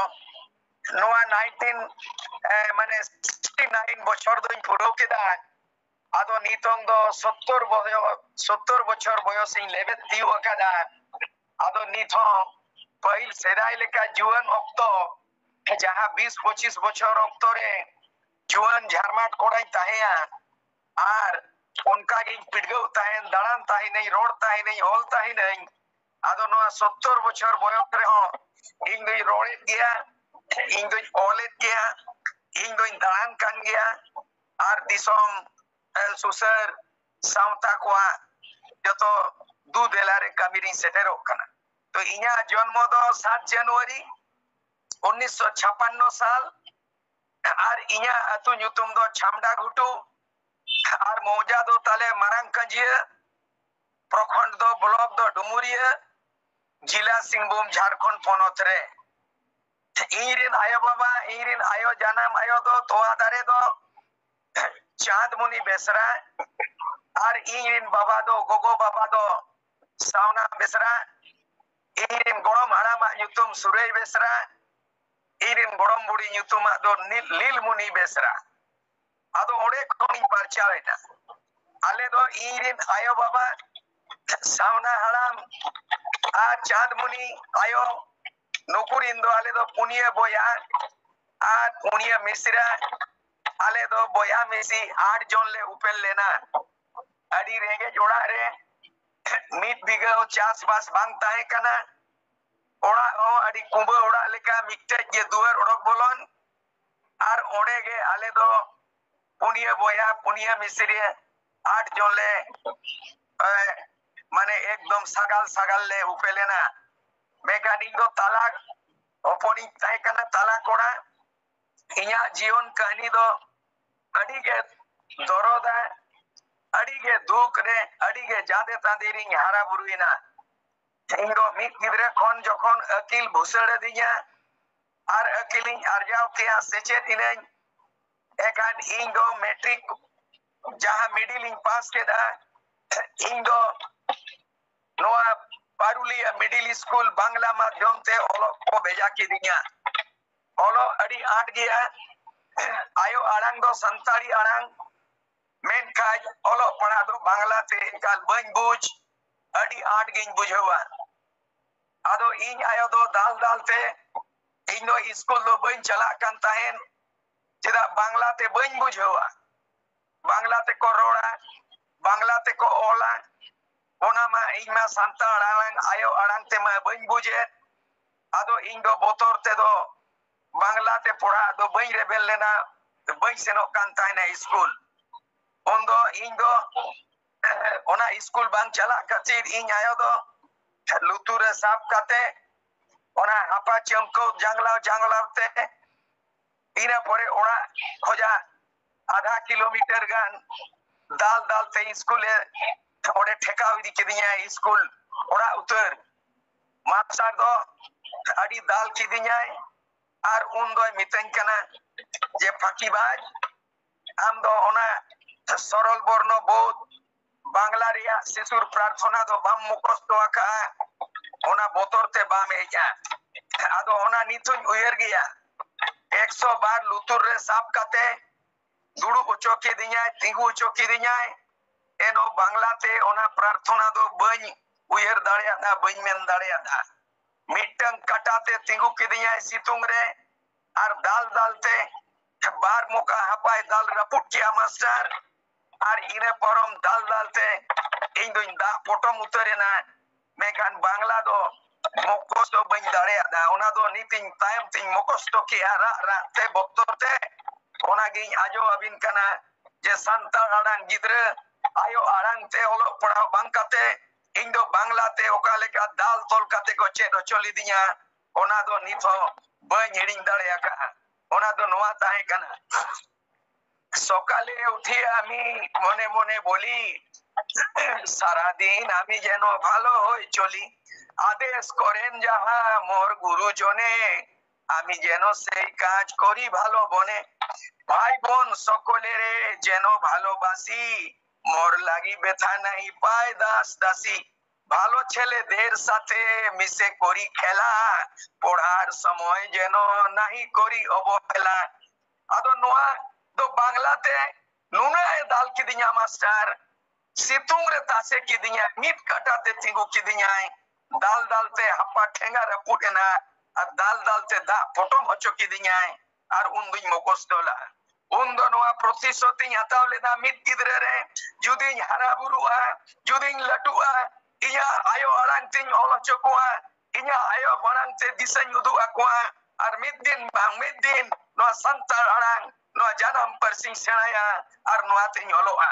ᱱᱚᱣᱟ ᱱᱟᱭᱤᱱᱴᱤᱱ ᱢᱟᱱᱮ ᱥᱤᱠᱥᱴᱤ ᱱᱟᱭᱤᱱ ᱵᱚᱪᱷᱚᱨ ᱫᱚᱧ ᱯᱩᱨᱟᱹᱣ ᱠᱮᱫᱟ᱾ ᱟᱫᱚ ᱱᱤᱛᱚᱝ ᱫᱚ ᱥᱚᱛᱛᱚᱨ ᱵᱚᱭᱚ- ᱥᱚᱛᱛᱚᱨ ᱵᱚᱪᱷᱚᱨ ᱵᱚᱭᱚᱥᱤᱧ ᱞᱮᱵᱮᱫ ᱛᱤᱭᱳᱜ ᱟᱠᱟᱫᱟ᱾ ᱟᱫᱚ ᱱᱤᱛ ᱦᱚᱸ ᱯᱟᱹᱦᱤᱞ ᱥᱮᱫᱟᱭ ᱞᱮᱠᱟ ᱡᱩᱣᱟᱹᱱ ᱚᱠᱛᱚ, ᱡᱟᱦᱟᱸ ᱵᱤᱥ ᱯᱚᱸᱪᱤᱥ ᱵᱚᱪᱷᱚᱨ ᱚᱠᱛᱚ ᱨᱮ ᱡᱩᱣᱟᱹᱱ ᱡᱷᱟᱨᱢᱟᱴ ᱠᱚᱲᱟᱧ ᱛᱟᱦᱮᱸᱭᱟ, ᱟᱨ ᱚᱱᱠᱟ ᱜᱤᱧ ᱯᱤᱰᱜᱟᱹᱣ ᱛᱟᱦᱮᱱ, ᱫᱟᱬᱟᱱ ᱛᱟᱦᱮᱱᱟᱹᱧ, ᱨᱚᱲ ᱛᱟᱦᱮᱱᱟᱹᱧ, ᱚᱞ ᱛᱟᱦᱮᱱᱟᱹᱧ᱾ ᱟᱫᱚ ᱱᱚᱣᱟ ᱥᱚᱛᱛᱚᱨ ᱵᱚᱪᱷᱚᱨ ᱵᱚᱭᱚᱥ ᱨᱮᱦᱚᱸ ᱤᱧ ᱫᱚᱧ ᱨᱚᱲᱮᱫ ᱜᱮᱭᱟ, ᱤᱧ ᱫᱚᱧ ᱚᱞᱮᱫ ᱜᱮᱭᱟ, ᱤᱧ ᱫᱚᱧ ᱫᱟᱬᱟᱱ ᱠᱟᱱ ᱜᱮᱭᱟ, ᱟᱨ ᱫᱤᱥᱚᱢ, ᱮ, ᱥᱩᱥᱟᱹᱨ ᱥᱟᱶᱛᱟ ᱠᱚᱣᱟᱜ ᱡᱚᱛᱚ ᱫᱩ ᱫᱮᱞᱟ ᱨᱮ ᱠᱟᱹᱢᱤ ᱨᱤᱧ ᱥᱮᱴᱮᱨᱚᱜ ᱠᱟᱱᱟ᱾ ᱛᱚ, ᱤᱧᱟᱹᱜ ᱡᱚᱱᱢᱚ ᱫᱚ ᱥᱟᱛ ᱡᱟᱱᱩᱣᱟᱨᱤ ᱩᱱᱤᱥᱥᱚ ᱪᱷᱟᱯᱟᱱᱱᱚ ᱥᱟᱞ, ᱟᱨ ᱤᱧᱟᱹᱜ ᱟᱹᱛᱩ ᱧᱩᱛᱩᱢ ᱫᱚ ᱪᱷᱟᱢᱰᱟ ᱜᱷᱩᱴᱩ, ᱟᱨ ᱢᱚᱣᱡᱟ ᱫᱚ ᱛᱟᱞᱮ ᱢᱟᱨᱟᱝ ᱠᱟᱹᱡᱤᱭᱟᱹ, ᱯᱨᱚᱠᱷᱚᱸᱰ ᱫᱚ, ᱵᱞᱚᱠ ᱫᱚ ᱰᱩᱢᱩᱨᱤᱭᱟᱹ, ᱡᱤᱞᱟ ᱥᱤᱝᱵᱷᱩᱢ, ᱡᱷᱟᱲᱠᱷᱚᱸᱰ ᱯᱚᱱᱚᱛ ᱨᱮ᱾ ᱤᱧ ᱨᱮᱱ ᱟᱭᱳ ᱵᱟᱵᱟ, ᱤᱧ ᱨᱮᱱ ᱟᱭᱳ, ᱡᱟᱱᱟᱢ ᱟᱭᱳ ᱫᱚ ᱛᱚᱣᱟ ᱫᱟᱨᱮ ᱫᱚ ᱪᱟᱸᱫᱽᱢᱩᱱᱤ ᱵᱮᱥᱨᱟ, ᱟᱨ ᱤᱧ ᱨᱮᱱ ᱵᱟᱵᱟ ᱫᱚ, ᱜᱚᱜᱚ ᱵᱟᱵᱟ ᱫᱚ ᱥᱟᱣᱱᱟ ᱵᱮᱥᱨᱟ, ᱤᱧ ᱨᱮᱱ ᱜᱚᱲᱚᱢ ᱦᱟᱲᱟᱢᱟᱜ ᱧᱩᱛᱩᱢ ᱥᱩᱨᱟᱹᱭ ᱵᱮᱥᱨᱟ, ᱤᱧ ᱨᱮᱱ ᱜᱚᱲᱚᱢ ᱵᱩᱲᱦᱤ ᱧᱩᱛᱩᱢᱟᱜ ᱫᱚ ᱱᱤᱞ-, ᱞᱤᱞᱢᱩᱱᱤ ᱵᱮᱥᱨᱟ᱾ ᱟᱫᱚ ᱚᱸᱰᱮ ᱠᱷᱚᱱᱤᱧ ᱯᱟᱨᱪᱟᱣ ᱮᱱᱟ᱾ ᱟᱞᱮ ᱫᱚ ᱤᱧ ᱨᱮᱱ ᱟᱭᱳ ᱵᱟᱵᱟ, ᱥᱟᱣᱱᱟ ᱦᱟᱲᱟᱢ ᱟᱨ ᱪᱟᱸᱫᱽᱢᱩᱱᱤ ᱟᱭᱳ, ᱱᱩᱠᱩ ᱨᱮᱱ ᱫᱚ ᱟᱞᱮ ᱫᱚ ᱯᱩᱱᱭᱟᱹ ᱵᱚᱭᱦᱟ ᱟᱨ ᱯᱩᱱᱭᱟᱹ ᱢᱤᱥᱨᱟ᱾ ᱟᱞᱮ ᱫᱚ ᱵᱚᱭᱦᱟ ᱢᱤᱥᱤ ᱟᱴ ᱡᱚᱱ ᱞᱮ ᱩᱯᱮᱞ ᱞᱮᱱᱟ᱾ ᱟᱹᱰᱤ ᱨᱮᱸᱜᱮᱡ ᱚᱲᱟᱜ ᱨᱮ, ᱢᱤᱫ ᱵᱤᱜᱷᱟᱹ ᱦᱚᱸ ᱪᱟᱥᱵᱟᱥ ᱵᱟᱝ ᱛᱟᱦᱮᱸ ᱠᱟᱱᱟ᱾ ᱚᱲᱟᱜ ᱦᱚᱸ ᱟᱹᱰᱤ ᱠᱩᱸᱵᱟᱹ ᱚᱲᱟᱜ ᱞᱮᱠᱟ, ᱢᱤᱫᱴᱮᱡ ᱜᱮ ᱫᱩᱣᱟᱹᱨ ᱚᱰᱚᱠ ᱵᱚᱞᱚᱱ᱾ ᱟᱨ ᱚᱸᱰᱮ ᱜᱮ ᱟᱞᱮ ᱫᱚ ᱯᱩᱱᱭᱟᱹ ᱵᱚᱭᱦᱟ, ᱯᱩᱱᱭᱟᱹ ᱢᱤᱥᱨᱤ, ᱟᱴ ᱡᱚᱱ ᱞᱮ, ᱮ, ᱢᱟᱱᱮ ᱮᱠᱫᱚᱢ ᱥᱟᱜᱟᱞ ᱥᱟᱜᱟᱞ ᱞᱮ ᱩᱯᱮᱞ ᱮᱱᱟ᱾ ᱢᱮᱱᱠᱷᱟᱱ ᱤᱧ ᱫᱚ ᱛᱟᱞᱟ ᱦᱚᱯᱚᱱᱤᱧ ᱛᱟᱦᱮᱸ ᱠᱟᱱᱟ, ᱛᱟᱞᱟ ᱠᱚᱲᱟ᱾ ᱤᱧᱟᱹᱜ ᱡᱤᱭᱚᱱ ᱠᱟᱹᱦᱱᱤ ᱫᱚ ᱟᱹᱰᱤ ᱜᱮ ᱫᱚᱨᱚᱫᱟ, ᱟᱹᱰᱤ ᱜᱮ ᱫᱩᱠ ᱨᱮ, ᱟᱹᱰᱤ ᱜᱮ ᱡᱟᱸᱫᱮ ᱛᱟᱸᱫᱮ ᱨᱤᱧ ᱦᱟᱨᱟ ᱵᱩᱨᱩᱭᱮᱱᱟ᱾ ᱤᱧ ᱫᱚ ᱢᱤᱫ ᱜᱤᱫᱽᱨᱟᱹ ᱠᱷᱚᱱ ᱡᱚᱠᱷᱚᱱ ᱟᱹᱠᱤᱞ ᱵᱷᱩᱥᱟᱹᱲ ᱟᱹᱫᱤᱧᱟ ᱟᱨ ᱟᱹᱠᱤᱞᱤᱧ ᱟᱨᱡᱟᱣ ᱠᱮᱜᱼᱟ, ᱥᱮᱪᱮᱫ ᱤᱱᱟᱹᱧ, ᱮᱱᱠᱷᱟᱱ ᱤᱧ ᱫᱚ ᱢᱮᱴᱨᱤᱠ ᱡᱟᱦᱟᱸ ᱢᱤᱰᱤᱞ ᱤᱧ ᱯᱟᱥ ᱠᱮᱫᱟ, ᱤᱧ ᱫᱚ ᱱᱚᱣᱟ ᱯᱟᱨᱩᱞᱤᱭᱟ ᱢᱤᱰᱤᱞ ᱥᱠᱩᱞ ᱵᱟᱝᱞᱟ ᱢᱟᱫᱽᱫᱷᱚᱢ ᱛᱮ ᱚᱞᱚᱜ ᱠᱚ ᱵᱷᱮᱡᱟ ᱠᱤᱫᱤᱧᱟ᱾ ᱚᱞᱚᱜ ᱟᱹᱰᱤ ᱟᱸᱴ ᱜᱮᱭᱟ᱾ ᱟᱭᱳ ᱟᱲᱟᱝ ᱫᱚ ᱥᱟᱱᱛᱟᱲᱤ ᱟᱲᱟᱝ, ᱢᱮᱱᱠᱷᱟᱱ ᱚᱞᱚᱜ ᱯᱟᱲᱦᱟᱜ ᱫᱚ ᱵᱟᱝᱞᱟ ᱛᱮ ᱮᱠᱟᱞ ᱵᱟᱹᱧ ᱵᱩᱡᱽ, ᱟᱹᱰᱤ ᱟᱸᱴ ᱜᱤᱧ ᱵᱩᱡᱷᱟᱹᱣᱟ᱾ ᱟᱫᱚ ᱤᱧ ᱟᱭᱳ ᱫᱚ ᱫᱟᱞ ᱫᱟᱞ ᱛᱮ ᱤᱧ ᱫᱚ ᱤᱥᱠᱩᱞ ᱫᱚ ᱵᱟᱹᱧ ᱪᱟᱞᱟᱜ ᱠᱟᱱ ᱛᱟᱦᱮᱸᱱ, ᱪᱮᱫᱟᱜ ᱵᱟᱝᱞᱟ ᱛᱮ ᱵᱟᱹᱧ ᱵᱩᱡᱷᱟᱹᱣᱟ, ᱵᱟᱝᱞᱟ ᱛᱮᱠᱚ ᱨᱚᱲᱟ, ᱵᱟᱝᱞᱟ ᱛᱮᱠᱚ ᱚᱞᱟ, ᱚᱱᱟ ᱢᱟ ᱤᱧ ᱢᱟ ᱥᱟᱱᱛᱟᱲ ᱟᱲᱟᱝ ᱟᱭᱳ ᱟᱲᱟᱝ ᱛᱮᱢᱟ ᱵᱟᱹᱧ ᱵᱩᱡᱮᱫ᱾ ᱟᱫᱚ ᱤᱧ ᱫᱚ ᱵᱚᱛᱚᱨ ᱛᱮᱫᱚ ᱵᱟᱝᱞᱟ ᱛᱮ ᱯᱚᱲᱦᱟᱜ ᱫᱚ ᱵᱟᱹᱧ ᱨᱮᱵᱮᱱ ᱞᱮᱱᱟ, ᱵᱟᱹᱧ ᱥᱮᱱᱚᱜ ᱠᱟᱱ ᱛᱟᱦᱮᱱᱟ ᱤᱥᱠᱩᱞ᱾ ᱩᱱᱫᱚ ᱤᱧ ᱫᱚ ᱚᱱᱟ ᱤᱥᱠᱩᱞ ᱵᱟᱝ ᱪᱟᱞᱟᱜ ᱠᱷᱟᱹᱛᱤᱨ ᱤᱧ ᱟᱭᱳ ᱫᱚ ᱞᱩᱛᱩᱨ ᱨᱮ ᱥᱟᱵ ᱠᱟᱛᱮ ᱚᱱᱟ ᱦᱟᱯᱟ ᱪᱟᱹᱢᱠᱟᱹᱣ ᱡᱟᱝᱞᱟᱣ ᱡᱟᱝᱞᱟᱣ ᱛᱮ ᱤᱱᱟᱹ ᱯᱚᱨᱮ ᱚᱲᱟᱜ ᱠᱷᱚᱡᱟᱜ ᱟᱫᱷᱟ ᱠᱤᱞᱳᱢᱤᱴᱟᱨ ᱜᱟᱱ ᱫᱟᱞ ᱫᱟᱞ ᱛᱮ ᱤᱥᱠᱩᱞᱮ ᱚᱸᱰᱮ ᱴᱷᱮᱠᱟᱣ ᱤᱫᱤ ᱠᱤᱫᱤᱧᱟᱭ ᱤᱥᱠᱩᱞ ᱚᱲᱟᱜ ᱩᱛᱟᱹᱨ᱾ ᱢᱟᱥᱴᱟᱨ ᱫᱚ ᱟᱹᱰᱤ ᱫᱟᱞ ᱠᱤᱫᱤᱧᱟᱭ ᱟᱨ ᱩᱱ ᱫᱚᱭ ᱢᱤᱛᱟᱹᱧ ᱠᱟᱱᱟ ᱡᱮ, "ᱯᱷᱟᱸᱠᱤᱵᱟᱡᱽ, ᱟᱢ ᱫᱚ ᱚᱱᱟ ᱥᱚᱨᱚᱞ ᱵᱚᱨᱱᱚ ᱵᱳᱫᱷ ᱵᱟᱝᱞᱟ ᱨᱮᱭᱟᱜ ᱥᱤᱥᱩᱨ ᱯᱨᱟᱨᱛᱷᱚᱱᱟ ᱫᱚ ᱵᱟᱢ ᱢᱩᱠᱷᱚᱥᱛᱚ ᱟᱠᱟᱫᱼᱟ, ᱚᱱᱟ ᱵᱚᱛᱚᱨ ᱛᱮ ᱵᱟᱢ ᱦᱮᱡᱼᱟ᱾" ᱟᱫᱚ ᱚᱱᱟ ᱱᱤᱛ ᱦᱚᱧ ᱩᱭᱦᱟᱹᱨ ᱜᱮᱭᱟ, ᱮᱠᱥᱚ ᱵᱟᱨ ᱞᱩᱛᱩᱨ ᱨᱮ ᱥᱟᱵ ᱠᱟᱛᱮ ᱫᱩᱲᱩᱵ ᱦᱚᱪᱚ ᱠᱤᱫᱤᱧᱟᱭ, ᱛᱤᱸᱜᱩ ᱦᱚᱪᱚ ᱠᱤᱫᱤᱧᱟᱭ, ᱮᱱᱦᱚᱸ ᱵᱟᱝᱞᱟ ᱛᱮ ᱚᱱᱟ ᱯᱨᱟᱨᱛᱷᱚᱱᱟ ᱫᱚ ᱵᱟᱹᱧ ᱩᱭᱦᱟᱹᱨ ᱫᱟᱲᱮᱭᱟᱫᱟ, ᱵᱟᱹᱧ ᱢᱮᱱ ᱫᱟᱲᱮᱭᱟᱫᱟ᱾ ᱢᱤᱫᱴᱟᱝ ᱠᱟᱴᱟ ᱛᱮ ᱛᱤᱸᱜᱩ ᱠᱤᱫᱤᱧᱟᱭ ᱥᱤᱛᱩᱝ ᱨᱮ, ᱟᱨ ᱫᱟᱞ ᱫᱟᱞ ᱛᱮ ᱵᱟᱨ ᱢᱚᱠᱟ ᱦᱟᱯᱟᱭ ᱫᱟᱞ ᱨᱟᱹᱯᱩᱫ ᱠᱮᱜᱼᱟ ᱢᱟᱥᱴᱟᱨ᱾ ᱟᱨ ᱤᱱᱟᱹ ᱯᱟᱨᱚᱢ ᱫᱟᱞ ᱫᱟᱞ ᱛᱮ ᱤᱧ ᱫᱚᱧ ᱫᱟᱜ ᱯᱚᱴᱚᱢ ᱩᱛᱟᱹᱨ ᱮᱱᱟ᱾ ᱢᱮᱱᱠᱷᱟᱱ ᱵᱟᱝᱞᱟ ᱫᱚ ᱢᱚᱠᱚᱥ ᱫᱚ ᱵᱟᱹᱧ ᱫᱟᱲᱮᱭᱟᱫᱟ᱾ ᱚᱱᱟ ᱫᱚ ᱱᱤᱛᱤᱧ ᱛᱟᱭᱚᱢ ᱛᱤᱧ ᱢᱚᱠᱚᱥ ᱫᱚ ᱠᱮᱜᱼᱟ ᱨᱟᱜ ᱨᱟᱜ ᱛᱮ ᱵᱚᱛᱚᱨ ᱛᱮ᱾ ᱚᱱᱟᱜᱤᱧ ᱟᱸᱡᱚᱢ ᱟᱹᱵᱤᱱ ᱠᱟᱱᱟ ᱡᱮ ᱥᱟᱱᱛᱟᱲ ᱟᱲᱟᱝ ᱜᱤᱫᱽᱨᱟᱹ ᱟᱭᱳ ᱟᱲᱟᱝ ᱛᱮ ᱚᱞᱚᱜ ᱯᱟᱲᱦᱟᱣ ᱵᱟᱝ ᱠᱟᱛᱮ ᱤᱧ ᱫᱚ ᱵᱟᱝᱞᱟ ᱛᱮ ᱚᱠᱟ ᱞᱮᱠᱟ ᱫᱟᱞ ᱛᱚᱞ ᱠᱟᱛᱮ ᱠᱚ ᱪᱮᱫ ᱦᱚᱪᱚ ᱞᱤᱫᱤᱧᱟ, ᱚᱱᱟ ᱫᱚ ᱱᱤᱛ ᱦᱚᱸ ᱵᱟᱹᱧ ᱦᱤᱲᱤᱧ ᱫᱟᱲᱮ ᱟᱠᱟᱫᱼᱟ᱾ ᱚᱱᱟ ᱫᱚ ᱱᱚᱣᱟ ᱛᱟᱦᱮᱸ ᱠᱟᱱᱟ, সকালে উঠে আমি মনে মনে বলি, সারাদিন আমি যেন ভালো হয়ে চলি। আদেশ করেন যাহা মোর গুরুজনে, আমি যেন সেই কাজ করি ভালো মনে। ভাই বোন সকলেরে যেন ভালোবাসি, মোর লাগি ব্যথা নাই পায় দাস দাসী। ভালো ছেলেদের সাথে মিশে করি খেলা, পড়ার সময় যেন নাহি করি অবহেলা। ᱟᱫᱚ ᱱᱚᱣᱟ ᱫᱚ ᱵᱟᱝᱞᱟ ᱛᱮ ᱱᱩᱱᱟᱹᱜ ᱮ ᱫᱟᱞ ᱠᱤᱫᱤᱧᱟ ᱢᱟᱥᱴᱟᱨ, ᱥᱤᱛᱩᱝ ᱨᱮ ᱛᱟᱥᱮ ᱠᱤᱫᱤᱧᱟᱭ, ᱢᱤᱫ ᱠᱟᱴᱟ ᱛᱮ ᱛᱤᱸᱜᱩ ᱠᱤᱫᱤᱧᱟᱭ, ᱫᱟᱞ ᱫᱟᱞ ᱛᱮ ᱦᱟᱯᱟ ᱴᱷᱮᱸᱜᱟ ᱨᱟᱹᱯᱩᱫ ᱮᱱᱟ, ᱟᱨ ᱫᱟᱞ ᱫᱟᱞ ᱛᱮ ᱫᱟᱜ ᱯᱚᱴᱚᱢ ᱦᱚᱪᱚ ᱠᱤᱫᱤᱧᱟᱭ, ᱟᱨ ᱩᱱ ᱫᱩᱧ ᱢᱚᱠᱚᱥ ᱰᱚᱞᱟ᱾ ᱩᱱ ᱫᱚ ᱱᱚᱣᱟ ᱯᱨᱚᱛᱤᱥᱨᱩᱛᱤᱧ ᱦᱟᱛᱟᱣ ᱞᱮᱫᱟ, ᱢᱤᱫ ᱜᱤᱫᱽᱨᱟᱹ ᱨᱮ ᱡᱩᱫᱤᱧ ᱦᱟᱨᱟ ᱵᱩᱨᱩᱜᱼᱟ, ᱡᱩᱫᱤᱧ ᱞᱟᱹᱴᱩᱜᱼᱟ, ᱤᱧᱟᱹᱜ ᱟᱭᱳ ᱟᱲᱟᱝ ᱛᱤᱧ ᱚᱞ ᱦᱚᱪᱚ ᱠᱚᱣᱟ, ᱤᱧᱟᱹᱜ ᱟᱭᱳ ᱟᱲᱟᱝ ᱛᱮ ᱫᱤᱥᱟᱹᱧ ᱩᱫᱩᱜ ᱟᱠᱚᱣᱟ, ᱟᱨ ᱢᱤᱫ ᱫᱤᱱ ᱵᱟᱝ ᱢᱤᱫ ᱫᱤᱱ ᱱᱚᱣᱟ ᱥᱟᱱᱛᱟᱲ ᱟᱲᱟᱝ, ᱱᱚᱣᱟ ᱡᱟᱱᱟᱢ ᱯᱟᱹᱨᱥᱤᱧ ᱥᱮᱬᱟᱭᱟ, ᱟᱨ ᱱᱚᱣᱟ ᱛᱤᱧ ᱚᱞᱚᱜᱼᱟ᱾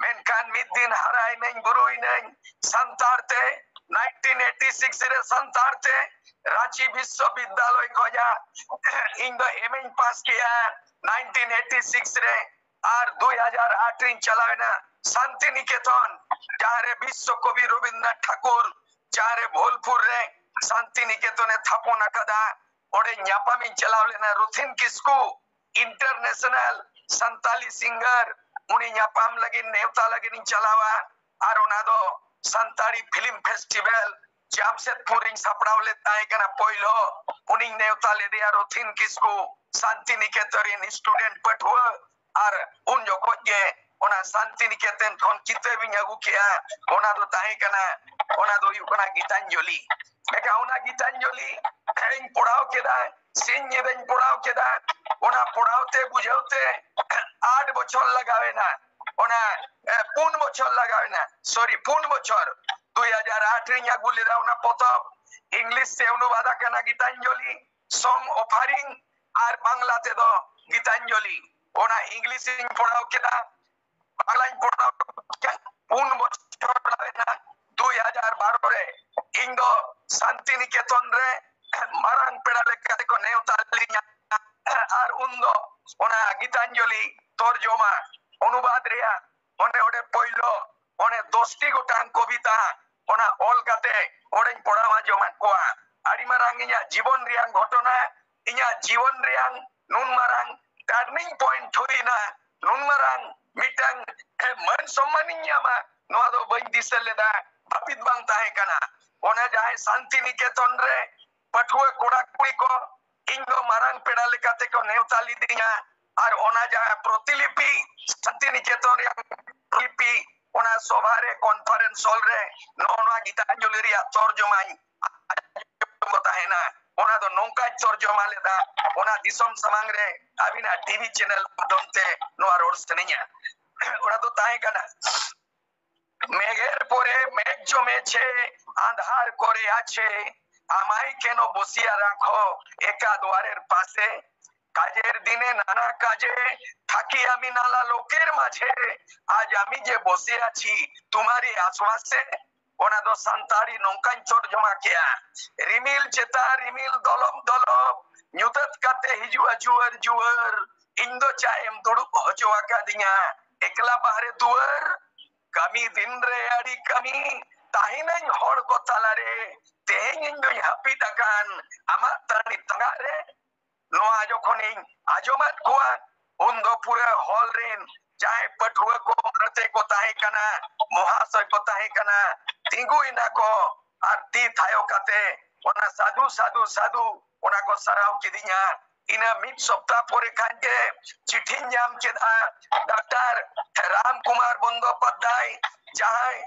ᱢᱮᱱᱠᱷᱟᱱ ᱢᱤᱫ ᱫᱤᱱ ᱦᱟᱨᱟᱭᱮᱱᱟᱹᱧ, ᱵᱩᱨᱩᱭᱮᱱᱟᱹᱧ ᱥᱟᱱᱛᱟᱲ ᱛᱮ, ᱱᱟᱭᱤᱱᱴᱤᱱ ᱮᱭᱤᱴᱤ ᱥᱤᱠᱥ ᱨᱮ ᱥᱟᱱᱛᱟᱲ ᱛᱮ ᱨᱟᱸᱪᱤ ᱵᱤᱥᱥᱚᱵᱤᱫᱽᱫᱟᱞᱚᱭ ᱠᱷᱚᱱᱟᱜ ᱤᱧ ᱫᱚ ᱮᱢ ᱤᱧ ᱯᱟᱥ ᱠᱮᱜᱼᱟ ᱱᱟᱭᱤᱱᱴᱤᱱ ᱮᱭᱤᱴᱤ ᱥᱤᱠᱥ ᱨᱮ᱾ ᱟᱨ ᱫᱩᱭ ᱦᱟᱡᱟᱨ ᱟᱴ ᱨᱤᱧ ᱪᱟᱞᱟᱣᱮᱱᱟ ᱥᱟᱱᱛᱤᱱᱤᱠᱮᱛᱚᱱ, ᱡᱟᱦᱟᱸ ᱨᱮ ᱵᱤᱥᱥᱚ ᱠᱚᱵᱤ ᱨᱚᱵᱤᱱᱫᱨᱚᱱᱟᱛᱷ ᱴᱷᱟᱠᱩᱨ, ᱡᱟᱦᱟᱸ ᱨᱮ ᱵᱷᱳᱞᱯᱩᱨ ᱨᱮ ᱥᱟᱱᱛᱤᱱᱤᱠᱮᱛᱚᱱ ᱮ ᱛᱷᱟᱯᱚᱱ ᱟᱠᱟᱫᱟ᱾ ᱚᱸᱰᱮ ᱧᱟᱯᱟᱢᱤᱧ ᱪᱟᱞᱟᱣ ᱞᱮᱱᱟ ᱨᱚᱛᱷᱤᱱ ᱠᱤᱥᱠᱩ, ᱤᱱᱴᱟᱨᱱᱮᱥᱱᱟᱞ ᱥᱟᱱᱛᱟᱞᱤ ᱥᱤᱝᱜᱟᱨ, ᱩᱱᱤ ᱧᱟᱯᱟᱢ ᱞᱟᱹᱜᱤᱫ, ᱱᱮᱣᱛᱟ ᱞᱟᱹᱜᱤᱫ ᱤᱧ ᱪᱟᱞᱟᱣᱟ᱾ ᱟᱨ ᱚᱱᱟ ᱫᱚ ᱥᱟᱱᱛᱟᱲᱤ ᱯᱷᱤᱞᱢ ᱯᱷᱮᱥᱴᱤᱵᱷᱟᱞ ᱡᱟᱢᱥᱮᱫᱽᱯᱩᱨ ᱨᱤᱧ ᱥᱟᱯᱲᱟᱣ ᱞᱮᱫ ᱛᱟᱦᱮᱸ ᱠᱟᱱᱟ ᱯᱳᱭᱞᱳ᱾ ᱩᱱᱤᱧ ᱱᱮᱣᱛᱟ ᱞᱮᱫᱮᱭᱟ, ᱨᱚᱛᱷᱤᱱ ᱠᱤᱥᱠᱩ, ᱥᱟᱱᱛᱤᱱᱤᱠᱮᱛᱚᱱ ᱨᱤᱱ ᱥᱴᱩᱰᱮᱱᱴ ᱯᱟᱹᱴᱷᱩᱣᱟᱹ᱾ ᱟᱨ ᱩᱱ ᱡᱚᱠᱷᱚᱡ ᱜᱮ ᱚᱱᱟ ᱥᱟᱱᱛᱤᱱᱤᱠᱮᱛᱚᱱ ᱠᱷᱚᱱ ᱠᱤᱛᱟᱹᱵ ᱤᱧ ᱟᱹᱜᱩ ᱠᱮᱜᱼᱟ᱾ ᱚᱱᱟ ᱫᱚ ᱛᱟᱦᱮᱸ ᱠᱟᱱᱟ, ᱚᱱᱟ ᱫᱚ ᱦᱩᱭᱩᱜ ᱠᱟᱱᱟ ᱜᱤᱛᱟᱧᱡᱚᱞᱤ᱾ ᱢᱮᱱᱠᱷᱟᱱ ᱚᱱᱟ ᱜᱤᱛᱟᱧᱡᱚᱞᱤ ᱤᱧ ᱯᱚᱲᱦᱟᱣ ᱠᱮᱫᱟ, ᱥᱤᱧ ᱧᱤᱫᱟᱹᱧ ᱯᱚᱲᱦᱟᱣ ᱠᱮᱫᱟ᱾ ᱚᱱᱟ ᱯᱚᱲᱦᱟᱣ ᱛᱮ ᱵᱩᱡᱷᱟᱹᱣ ᱛᱮ ᱟᱴ ᱵᱚᱪᱷᱚᱨ ᱞᱟᱜᱟᱣ ᱮᱱᱟ᱾ ᱚᱱᱟ, ᱮ, ᱯᱩᱱ ᱵᱚᱪᱷᱚᱨ ᱞᱟᱜᱟᱣ ᱮᱱᱟ, ᱥᱚᱨᱤ, ᱯᱩᱱ ᱵᱚᱪᱷᱚᱨ᱾ ᱫᱩᱭ ᱦᱟᱡᱟᱨ ᱟᱴ ᱨᱤᱧ ᱟᱹᱜᱩ ᱞᱮᱫᱟ ᱚᱱᱟ ᱯᱚᱛᱚᱵ, ᱤᱝᱞᱤᱥ ᱛᱮ ᱚᱱᱩᱵᱟᱫ ᱟᱠᱟᱱᱟ ᱜᱤᱛᱟᱧᱡᱚᱞᱤ, ᱥᱚᱝ ᱚᱯᱷᱟᱨᱤᱝ, ᱟᱨ ᱵᱟᱝᱞᱟ ᱛᱮᱫᱚ ᱜᱤᱛᱟᱧᱡᱚᱞᱤ᱾ ᱚᱱᱟ ᱤᱝᱞᱤᱥ ᱤᱧ ᱯᱚᱲᱦᱟᱣ ᱠᱮᱫᱟ, ᱵᱟᱝᱞᱟᱧ ᱯᱚᱲᱦᱟᱣ ᱠᱮᱫᱟ᱾ ᱯᱩᱱ ᱵᱚᱪᱷᱚᱨ ᱞᱟᱜᱟᱣ ᱮᱱᱟ, ᱫᱩᱭ ᱦᱟᱡᱟᱨ ᱵᱟᱨᱚ ᱨᱮ ᱤᱧ ᱫᱚ ᱥᱟᱱᱛᱤᱱᱤᱠᱮᱛᱚᱱ ᱨᱮ ᱢᱟᱨᱟᱝ ᱯᱮᱲᱟ ᱞᱮᱠᱟᱛᱮ ᱠᱚ ᱱᱮᱣᱛᱟ ᱞᱤᱧᱟ᱾ ᱟᱨ ᱩᱱ ᱫᱚ ᱚᱱᱟ ᱜᱤᱛᱟᱧᱡᱚᱞᱤ ᱛᱚᱨᱡᱚᱢᱟ ᱚᱱᱩᱵᱟᱫ ᱨᱮᱭᱟᱜ ᱚᱸᱰᱮ, ᱚᱸᱰᱮ ᱯᱳᱭᱞᱳ ᱚᱸᱰᱮ ᱫᱚᱥᱴᱤ ᱜᱚᱴᱟᱝ ᱠᱚᱵᱤᱛᱟ ᱚᱱᱟ ᱚᱞ ᱠᱟᱛᱮ ᱚᱸᱰᱮᱧ ᱯᱚᱲᱦᱟᱣ ᱟᱸᱡᱚᱢᱟᱫ ᱠᱚᱣᱟ᱾ ᱟᱹᱰᱤ ᱢᱟᱨᱟᱝ ᱤᱧᱟᱹᱜ ᱡᱤᱵᱚᱱ ᱨᱮᱭᱟᱜ ᱜᱷᱚᱴᱚᱱᱟ, ᱤᱧᱟᱹᱜ ᱡᱤᱵᱚᱱ ᱨᱮᱭᱟᱜ ᱱᱩᱱ ᱢᱟᱨᱟᱝ ᱴᱟᱨᱱᱤᱝ ᱯᱚᱭᱮᱱᱴ ᱦᱩᱭᱱᱟ, ᱱᱩᱱ ᱢᱟᱨᱟᱝ ᱢᱤᱫᱴᱟᱝ, ᱮ, ᱢᱟᱹᱱ ᱥᱚᱢᱢᱟᱱᱤᱧ ᱧᱟᱢᱟ, ᱱᱚᱣᱟ ᱫᱚ ᱵᱟᱹᱧ ᱫᱤᱥᱟᱹ ᱞᱮᱫᱟ᱾ ᱦᱟᱹᱯᱤᱫ ᱵᱟᱝ ᱛᱟᱦᱮᱸ ᱠᱟᱱᱟ᱾ ᱚᱱᱟ ᱡᱟᱦᱟᱸᱭ ᱥᱟᱱᱛᱤᱱᱤᱠᱮᱛᱚᱱ ᱨᱮ ᱯᱟᱹᱴᱷᱩᱣᱟᱹ ᱠᱚᱲᱟ ᱠᱩᱲᱤ ᱠᱚ ᱤᱧ ᱫᱚ ᱢᱟᱨᱟᱝ ᱯᱮᱲᱟ ᱞᱮᱠᱟᱛᱮ ᱠᱚ ᱱᱮᱣᱛᱟ ᱞᱤᱫᱤᱧᱟ, ᱟᱨ ᱚᱱᱟ ᱡᱟᱦᱟᱸ ᱯᱨᱚᱛᱤᱞᱤᱯᱤ ᱥᱟᱱᱛᱤᱱᱤᱠᱮᱛᱚᱱ ᱨᱮᱭᱟᱜ ᱯᱨᱚᱛᱤᱞᱤᱯᱤ, ᱚᱱᱟ ᱥᱚᱵᱷᱟ ᱨᱮ, ᱠᱚᱱᱯᱷᱟᱨᱮᱱᱥ ᱦᱚᱞ ᱨᱮ ᱱᱚᱜᱼᱚ ᱱᱚᱣᱟ ᱜᱤᱛᱟᱧᱡᱚᱞᱤ ᱨᱮᱭᱟᱜ ᱛᱚᱨᱡᱚᱢᱟᱧ ᱟᱸᱡᱚᱢ ᱛᱟᱦᱮᱱᱟ᱾ ᱚᱱᱟ ᱫᱚ ᱱᱚᱝᱠᱟᱧ ᱛᱚᱨᱡᱚᱢᱟ ᱞᱮᱫᱟ, ᱚᱱᱟ ᱫᱤᱥᱚᱢ ᱥᱟᱢᱟᱝ ᱨᱮ ᱟᱹᱵᱤᱱᱟᱜ ᱴᱤᱵᱷᱤ ᱪᱮᱱᱮᱞ ᱢᱟᱫᱽᱫᱷᱚᱢ ᱛᱮ ᱱᱚᱣᱟ ᱨᱚᱲ ᱥᱟᱱᱟᱧᱟ᱾ ᱚᱱᱟ ᱫᱚ ᱛᱟᱦᱮᱸ ᱠᱟᱱᱟ, মেঘের পরে মেঘ জমেছে, আধার করে আছে, আমায় কেন বসিয়া রাখো একা দুয়ারের পাশে? কাজের দিনে নানা কাজে থাকি আমি নানা লোকের মাঝে, আজ আমি যে বসে আছি তোমারই আশ্বাসে। ᱚᱱᱟ ᱫᱚ ᱥᱟᱱᱛᱟᱲᱤ ᱱᱚᱝᱠᱟᱧ ᱛᱚᱨᱡᱚᱢᱟ ᱠᱮᱜᱼᱟ᱾ ᱨᱤᱢᱤᱞ ᱪᱮᱛᱟᱱ ᱨᱤᱢᱤᱞ ᱫᱚᱞᱚᱵ ᱫᱚᱞᱚᱵ, ᱧᱩᱛᱟᱹᱛ ᱠᱟᱛᱮ ᱦᱤᱡᱩᱜᱼᱟ ᱡᱩᱣᱟᱹᱨ ᱡᱩᱣᱟᱹᱨ, ᱤᱧ ᱫᱚ ᱪᱟ ᱮᱢ ᱫᱩᱲᱩᱵ ᱦᱚᱪᱚ ᱟᱠᱟᱫᱤᱧᱟ ᱮᱠᱞᱟ ᱵᱟᱦᱨᱮ ᱫᱩᱣᱟᱹᱨ᱾ ᱠᱟᱹᱢᱤ ᱫᱤᱱ ᱨᱮ ᱟᱹᱰᱤ ᱠᱟᱹᱢᱤ, ᱛᱟᱦᱮᱱᱟᱹᱧ ᱦᱚᱲ ᱠᱚ ᱛᱟᱞᱟᱨᱮ, ᱛᱮᱦᱮᱧ ᱤᱧ ᱫᱚᱧ ᱦᱟᱹᱯᱤᱫ ᱟᱠᱟᱱ ᱟᱢᱟᱜ ᱛᱟᱹᱱᱤ ᱛᱟᱸᱜᱟᱜ ᱨᱮ᱾ ᱱᱚᱣᱟ ᱡᱚᱠᱷᱚᱱᱤᱧ ᱟᱸᱡᱚᱢᱟᱫ ᱠᱚᱣᱟ, ᱩᱱᱫᱚ ᱯᱩᱨᱟᱹ ᱦᱚᱞ ᱨᱮᱱ ᱡᱟᱦᱟᱸᱭ ᱯᱟᱹᱴᱷᱩᱣᱟᱹ ᱠᱚ, ᱢᱟᱨᱮᱛᱮ ᱠᱚ ᱛᱟᱦᱮᱸ ᱠᱟᱱᱟ, ᱢᱚᱦᱟᱥᱚᱭ ᱠᱚ ᱛᱟᱦᱮᱸ ᱠᱟᱱᱟ, ᱛᱤᱸᱜᱩᱭᱮᱱᱟ ᱠᱚ ᱟᱨ ᱛᱤ ᱛᱷᱟᱭᱚ ᱠᱟᱛᱮ ᱚᱱᱟ ᱥᱟᱹᱫᱷᱩ, ᱥᱟᱹᱫᱷᱩ, ᱥᱟᱹᱫᱷᱩ ᱚᱱᱟ ᱠᱚ ᱥᱟᱨᱦᱟᱣ ᱠᱤᱫᱤᱧᱟ᱾ ᱤᱱᱟᱹ ᱢᱤᱫ ᱥᱚᱯᱛᱟᱦ ᱯᱚᱨᱮ ᱠᱷᱟᱱ ᱜᱮ ᱪᱤᱴᱷᱤᱧ ᱧᱟᱢ ᱠᱮᱫᱟ, ᱰᱟᱠᱛᱟᱨ ᱨᱟᱢ ᱠᱩᱢᱟᱨ ᱵᱚᱱᱫᱳᱯᱟᱫᱽᱫᱷᱟᱭ, ᱡᱟᱦᱟᱸᱭ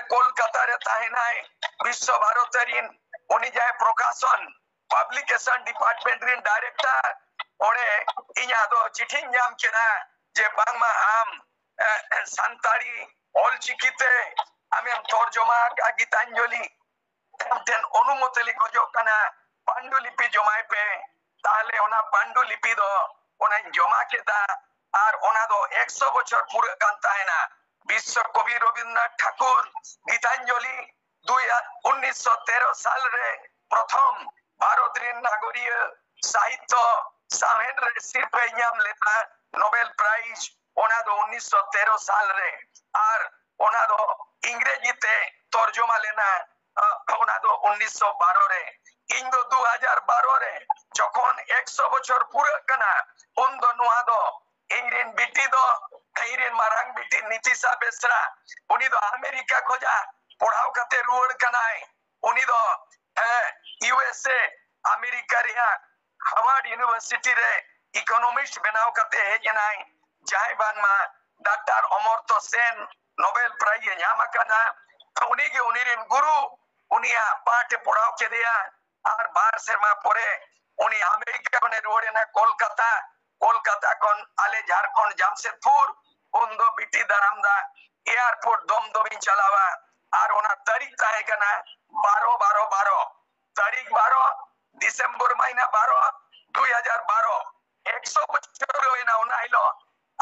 ᱠᱳᱞᱠᱟᱛᱟ ᱨᱮ ᱛᱟᱦᱮᱱᱟᱭ, ᱵᱤᱥᱥᱚ ᱵᱷᱟᱨᱚᱛᱤ ᱨᱤᱱ, ᱩᱱᱤ ᱡᱟᱦᱟᱸᱭ ᱯᱨᱚᱠᱟᱥᱚᱱ ᱯᱟᱵᱽᱞᱤᱠᱮᱥᱚᱱ ᱰᱤᱯᱟᱨᱴᱢᱮᱱᱴ ᱨᱤᱱ ᱰᱟᱭᱨᱮᱠᱴᱚᱨ, ᱚᱸᱰᱮ ᱤᱧᱟᱹᱜ ᱫᱚ ᱪᱤᱴᱷᱤᱧ ᱧᱟᱢ ᱠᱮᱫᱟ ᱡᱮ ᱵᱟᱝᱢᱟ ᱟᱢ, ᱮ, ᱥᱟᱱᱛᱟᱲᱤ ᱚᱞᱪᱤᱠᱤ ᱛᱮ ᱟᱢᱮᱢ ᱛᱚᱨᱡᱚᱢᱟ ᱟᱠᱟᱫ ᱜᱤᱛᱟᱧᱡᱚᱞᱤ, ᱟᱢ ᱴᱷᱮᱱ ᱚᱱᱩᱢᱚᱛᱤ ᱞᱮ ᱠᱷᱚᱡᱚᱜ ᱠᱟᱱᱟ, ᱯᱟᱱᱰᱩᱞᱤᱯᱤ ᱡᱚᱢᱟᱭ ᱯᱮ᱾ ᱛᱟᱦᱞᱮ ᱚᱱᱟ ᱯᱟᱱᱰᱩᱞᱤᱯᱤ ᱫᱚ ᱚᱱᱟᱧ ᱡᱚᱢᱟ ᱠᱮᱫᱟ, ᱟᱨ ᱚᱱᱟ ᱫᱚ ᱮᱠᱥᱚ ᱵᱚᱪᱷᱚᱨ ᱯᱩᱨᱟᱹᱜ ᱠᱟᱱ ᱛᱟᱦᱮᱱᱟ᱾ ᱵᱤᱥᱥᱚ ᱠᱚᱵᱤ ᱨᱚᱵᱤᱱᱫᱨᱚᱱᱟᱛᱷ ᱴᱷᱟᱠᱩᱨ ᱜᱤᱛᱟᱧᱡᱚᱞᱤ ᱫᱩᱭ ᱩᱱᱤᱥᱥᱚ ᱛᱮᱨᱚ ᱥᱟᱞ ᱨᱮ ᱯᱨᱚᱛᱷᱚᱢ ᱵᱷᱟᱨᱚᱛ ᱨᱮᱱ ᱱᱟᱜᱚᱨᱤᱭᱟᱹ ᱥᱟᱦᱤᱛᱛᱚ ᱥᱟᱶᱦᱮᱫ ᱨᱮ ᱥᱤᱨᱯᱟᱹᱭ ᱧᱟᱢ ᱞᱮᱫᱟ, ᱱᱳᱵᱮᱞ ᱯᱨᱟᱭᱤᱡᱽ᱾ ᱚᱱᱟ ᱫᱚ ᱩᱱᱤᱥᱥᱚ ᱛᱮᱨᱚ ᱥᱟᱞ ᱨᱮ, ᱟᱨ ᱚᱱᱟ ᱫᱚ ᱤᱝᱨᱮᱡᱤ ᱛᱮ ᱛᱚᱨᱡᱚᱢᱟ ᱞᱮᱱᱟ, ᱟᱜ, ᱚᱱᱟ ᱫᱚ ᱩᱱᱤᱥᱥᱚ ᱵᱟᱨᱚ ᱨᱮ᱾ ᱤᱧ ᱫᱚ ᱫᱩ ᱦᱟᱡᱟᱨ ᱵᱟᱨᱚ ᱨᱮ ᱡᱚᱠᱷᱚᱱ ᱮᱠᱥᱚ ᱵᱚᱪᱷᱚᱨ ᱯᱩᱨᱟᱹᱜ ᱠᱟᱱᱟ, ᱩᱱ ᱫᱚ ᱱᱚᱣᱟ ᱫᱚ ᱤᱧ ᱨᱮᱱ ᱵᱤᱴᱤ ᱫᱚ, ᱤᱧ ᱨᱮᱱ ᱢᱟᱨᱟᱝ ᱵᱤᱴᱤ ᱱᱤᱛᱤᱥᱟ ᱵᱮᱥᱨᱟ, ᱩᱱᱤ ᱫᱚ ᱟᱢᱮᱨᱤᱠᱟ ᱠᱷᱚᱡᱟᱜ ᱯᱚᱲᱦᱟᱣ ᱠᱟᱛᱮ ᱨᱩᱣᱟᱹᱲ ᱠᱟᱱᱟᱭ᱾ ᱩᱱᱤ ᱫᱚ, ᱦᱮᱸ, ᱤᱭᱩ ᱮᱥ ᱮ, ᱟᱢᱮᱨᱤᱠᱟ ᱨᱮᱭᱟᱜ ᱦᱟᱨᱵᱷᱟᱨᱰ ᱤᱭᱩᱱᱤᱵᱷᱟᱨᱥᱤᱴᱤ ᱨᱮ ᱤᱠᱳᱱᱚᱢᱤᱥᱴ ᱵᱮᱱᱟᱣ ᱠᱟᱛᱮ ᱦᱮᱡ ᱮᱱᱟᱭ᱾ ᱡᱟᱦᱟᱸᱭ ᱵᱟᱝᱢᱟ ᱰᱟᱠᱛᱟᱨ ᱚᱢᱚᱨᱛᱚ ᱥᱮᱱ ᱱᱳᱵᱮᱞ ᱯᱨᱟᱭᱤᱡᱽ ᱮ ᱧᱟᱢ ᱟᱠᱟᱫᱟ, ᱩᱱᱤᱜᱮ ᱩᱱᱤ ᱨᱮᱱ ᱜᱩᱨᱩ, ᱩᱱᱤᱭᱟᱜ ᱯᱟᱴᱷ ᱮ ᱯᱚᱲᱦᱟᱣ ᱠᱮᱫᱮᱭᱟ᱾ ᱟᱨ ᱵᱟᱨ ᱥᱮᱨᱢᱟ ᱯᱚᱨᱮ ᱩᱱᱤ ᱟᱢᱮᱨᱤᱠᱟ ᱠᱷᱚᱱᱮ ᱨᱩᱣᱟᱹᱲ ᱮᱱᱟ ᱠᱳᱞᱠᱟᱛᱟ᱾ ᱠᱳᱞᱠᱟᱛᱟ ᱠᱷᱚᱱ ᱟᱞᱮ ᱡᱷᱟᱲᱠᱷᱚᱸᱰ ᱡᱟᱢᱥᱮᱫᱽᱯᱩᱨ, ᱩᱱᱫᱚ ᱵᱤᱴᱤ ᱫᱟᱨᱟᱢᱫᱟ ᱮᱭᱟᱨᱯᱳᱨᱴ ᱫᱚᱢᱫᱚᱢᱤᱧ ᱪᱟᱞᱟᱣᱟ᱾ ᱟᱨ ᱚᱱᱟ ᱛᱟᱹᱨᱤᱠᱷ ᱛᱟᱦᱮᱸ ᱠᱟᱱᱟ ᱵᱟᱨᱚ ᱵᱟᱨᱚ ᱵᱟᱨᱚ, ᱛᱟᱹᱨᱤᱠᱷ ᱵᱟᱨᱚ, ᱰᱤᱥᱮᱢᱵᱚᱨ ᱢᱟᱹᱦᱤᱱᱟ ᱵᱟᱨᱚ, ᱫᱩᱭ ᱦᱟᱡᱟᱨ ᱵᱟᱨᱚ᱾ ᱮᱠᱥᱚ ᱵᱚᱪᱷᱚᱨ ᱦᱩᱭᱱᱟ ᱚᱱᱟ ᱦᱤᱞᱳᱜ᱾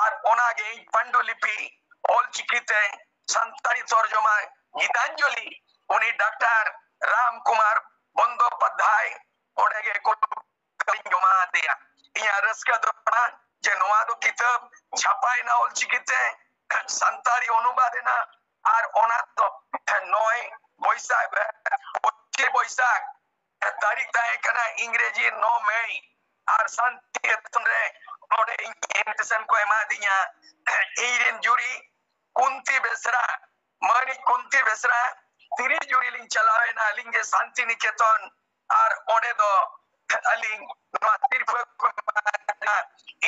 ᱟᱨ ᱚᱱᱟᱜᱮ ᱤᱧ ᱯᱟᱱᱰᱩᱞᱤᱯᱤ, ᱚᱞ ᱪᱤᱠᱤᱛᱮ ᱥᱟᱱᱛᱟᱲᱤ ᱛᱚᱨᱡᱚᱢᱟ ᱜᱤᱛᱟᱧᱡᱚᱞᱤ, ᱩᱱᱤ ᱰᱟᱠᱛᱟᱨ ᱨᱟᱢ ᱠᱩᱢᱟᱨ ᱵᱚᱱᱫᱳᱯᱟᱫᱽᱫᱷᱟᱭ ᱚᱸᱰᱮ ᱜᱮ ᱠᱳᱞᱠᱟᱛᱟᱧ ᱡᱚᱢᱟ ᱟᱫᱮᱭᱟ᱾ ᱤᱧᱟᱹᱜ ᱨᱟᱹᱥᱠᱟᱹ ᱫᱚ ᱠᱟᱱᱟ ᱡᱮ ᱱᱚᱣᱟ ᱫᱚ ᱠᱤᱛᱟᱹᱵ ᱪᱷᱟᱯᱟᱭᱮᱱᱟ ᱚᱞ ᱪᱤᱠᱤᱛᱮ, ᱥᱟᱱᱛᱟᱲᱤ ᱚᱱᱩᱵᱟᱫ ᱮᱱᱟ, ᱟᱨ ᱚᱱᱟ ᱫᱚ ᱱᱚᱭ ᱵᱳᱭᱥᱟᱠᱷ, ᱯᱚᱸᱪᱤᱥ ᱵᱳᱭᱥᱟᱠᱷ ᱛᱟᱹᱨᱤᱠᱷ ᱛᱟᱦᱮᱸ ᱠᱟᱱᱟ ᱤᱝᱨᱮᱡᱤ ᱱᱚ ᱢᱮᱭ, ᱟᱨ ᱥᱟᱱᱛᱤᱱᱤᱠᱮᱛᱚᱱ ᱨᱮ ᱱᱚᱰᱮ ᱤᱧ invitation ᱠᱚ ᱮᱢᱟᱫᱤᱧᱟ᱾ ᱤᱧ ᱨᱮᱱ ᱡᱩᱨᱤ ᱠᱩᱱᱛᱤ ᱵᱮᱥᱨᱟ, ᱢᱟᱹᱱᱤᱡ ᱠᱩᱱᱛᱤ ᱵᱮᱥᱨᱟ, ᱛᱤᱨᱤ ᱡᱩᱨᱤ ᱞᱤᱧ ᱪᱟᱞᱟᱣ ᱮᱱᱟ ᱟᱹᱞᱤᱧ ᱜᱮ ᱥᱟᱱᱛᱤᱱᱤᱠᱮᱛᱚᱱ᱾ ᱟᱨ ᱚᱸᱰᱮ ᱫᱚ ᱟᱹᱞᱤᱧ ᱱᱚᱣᱟ ᱥᱤᱨᱯᱷᱟᱹ ᱠᱚ ᱮᱢᱟᱫᱤᱧᱟ,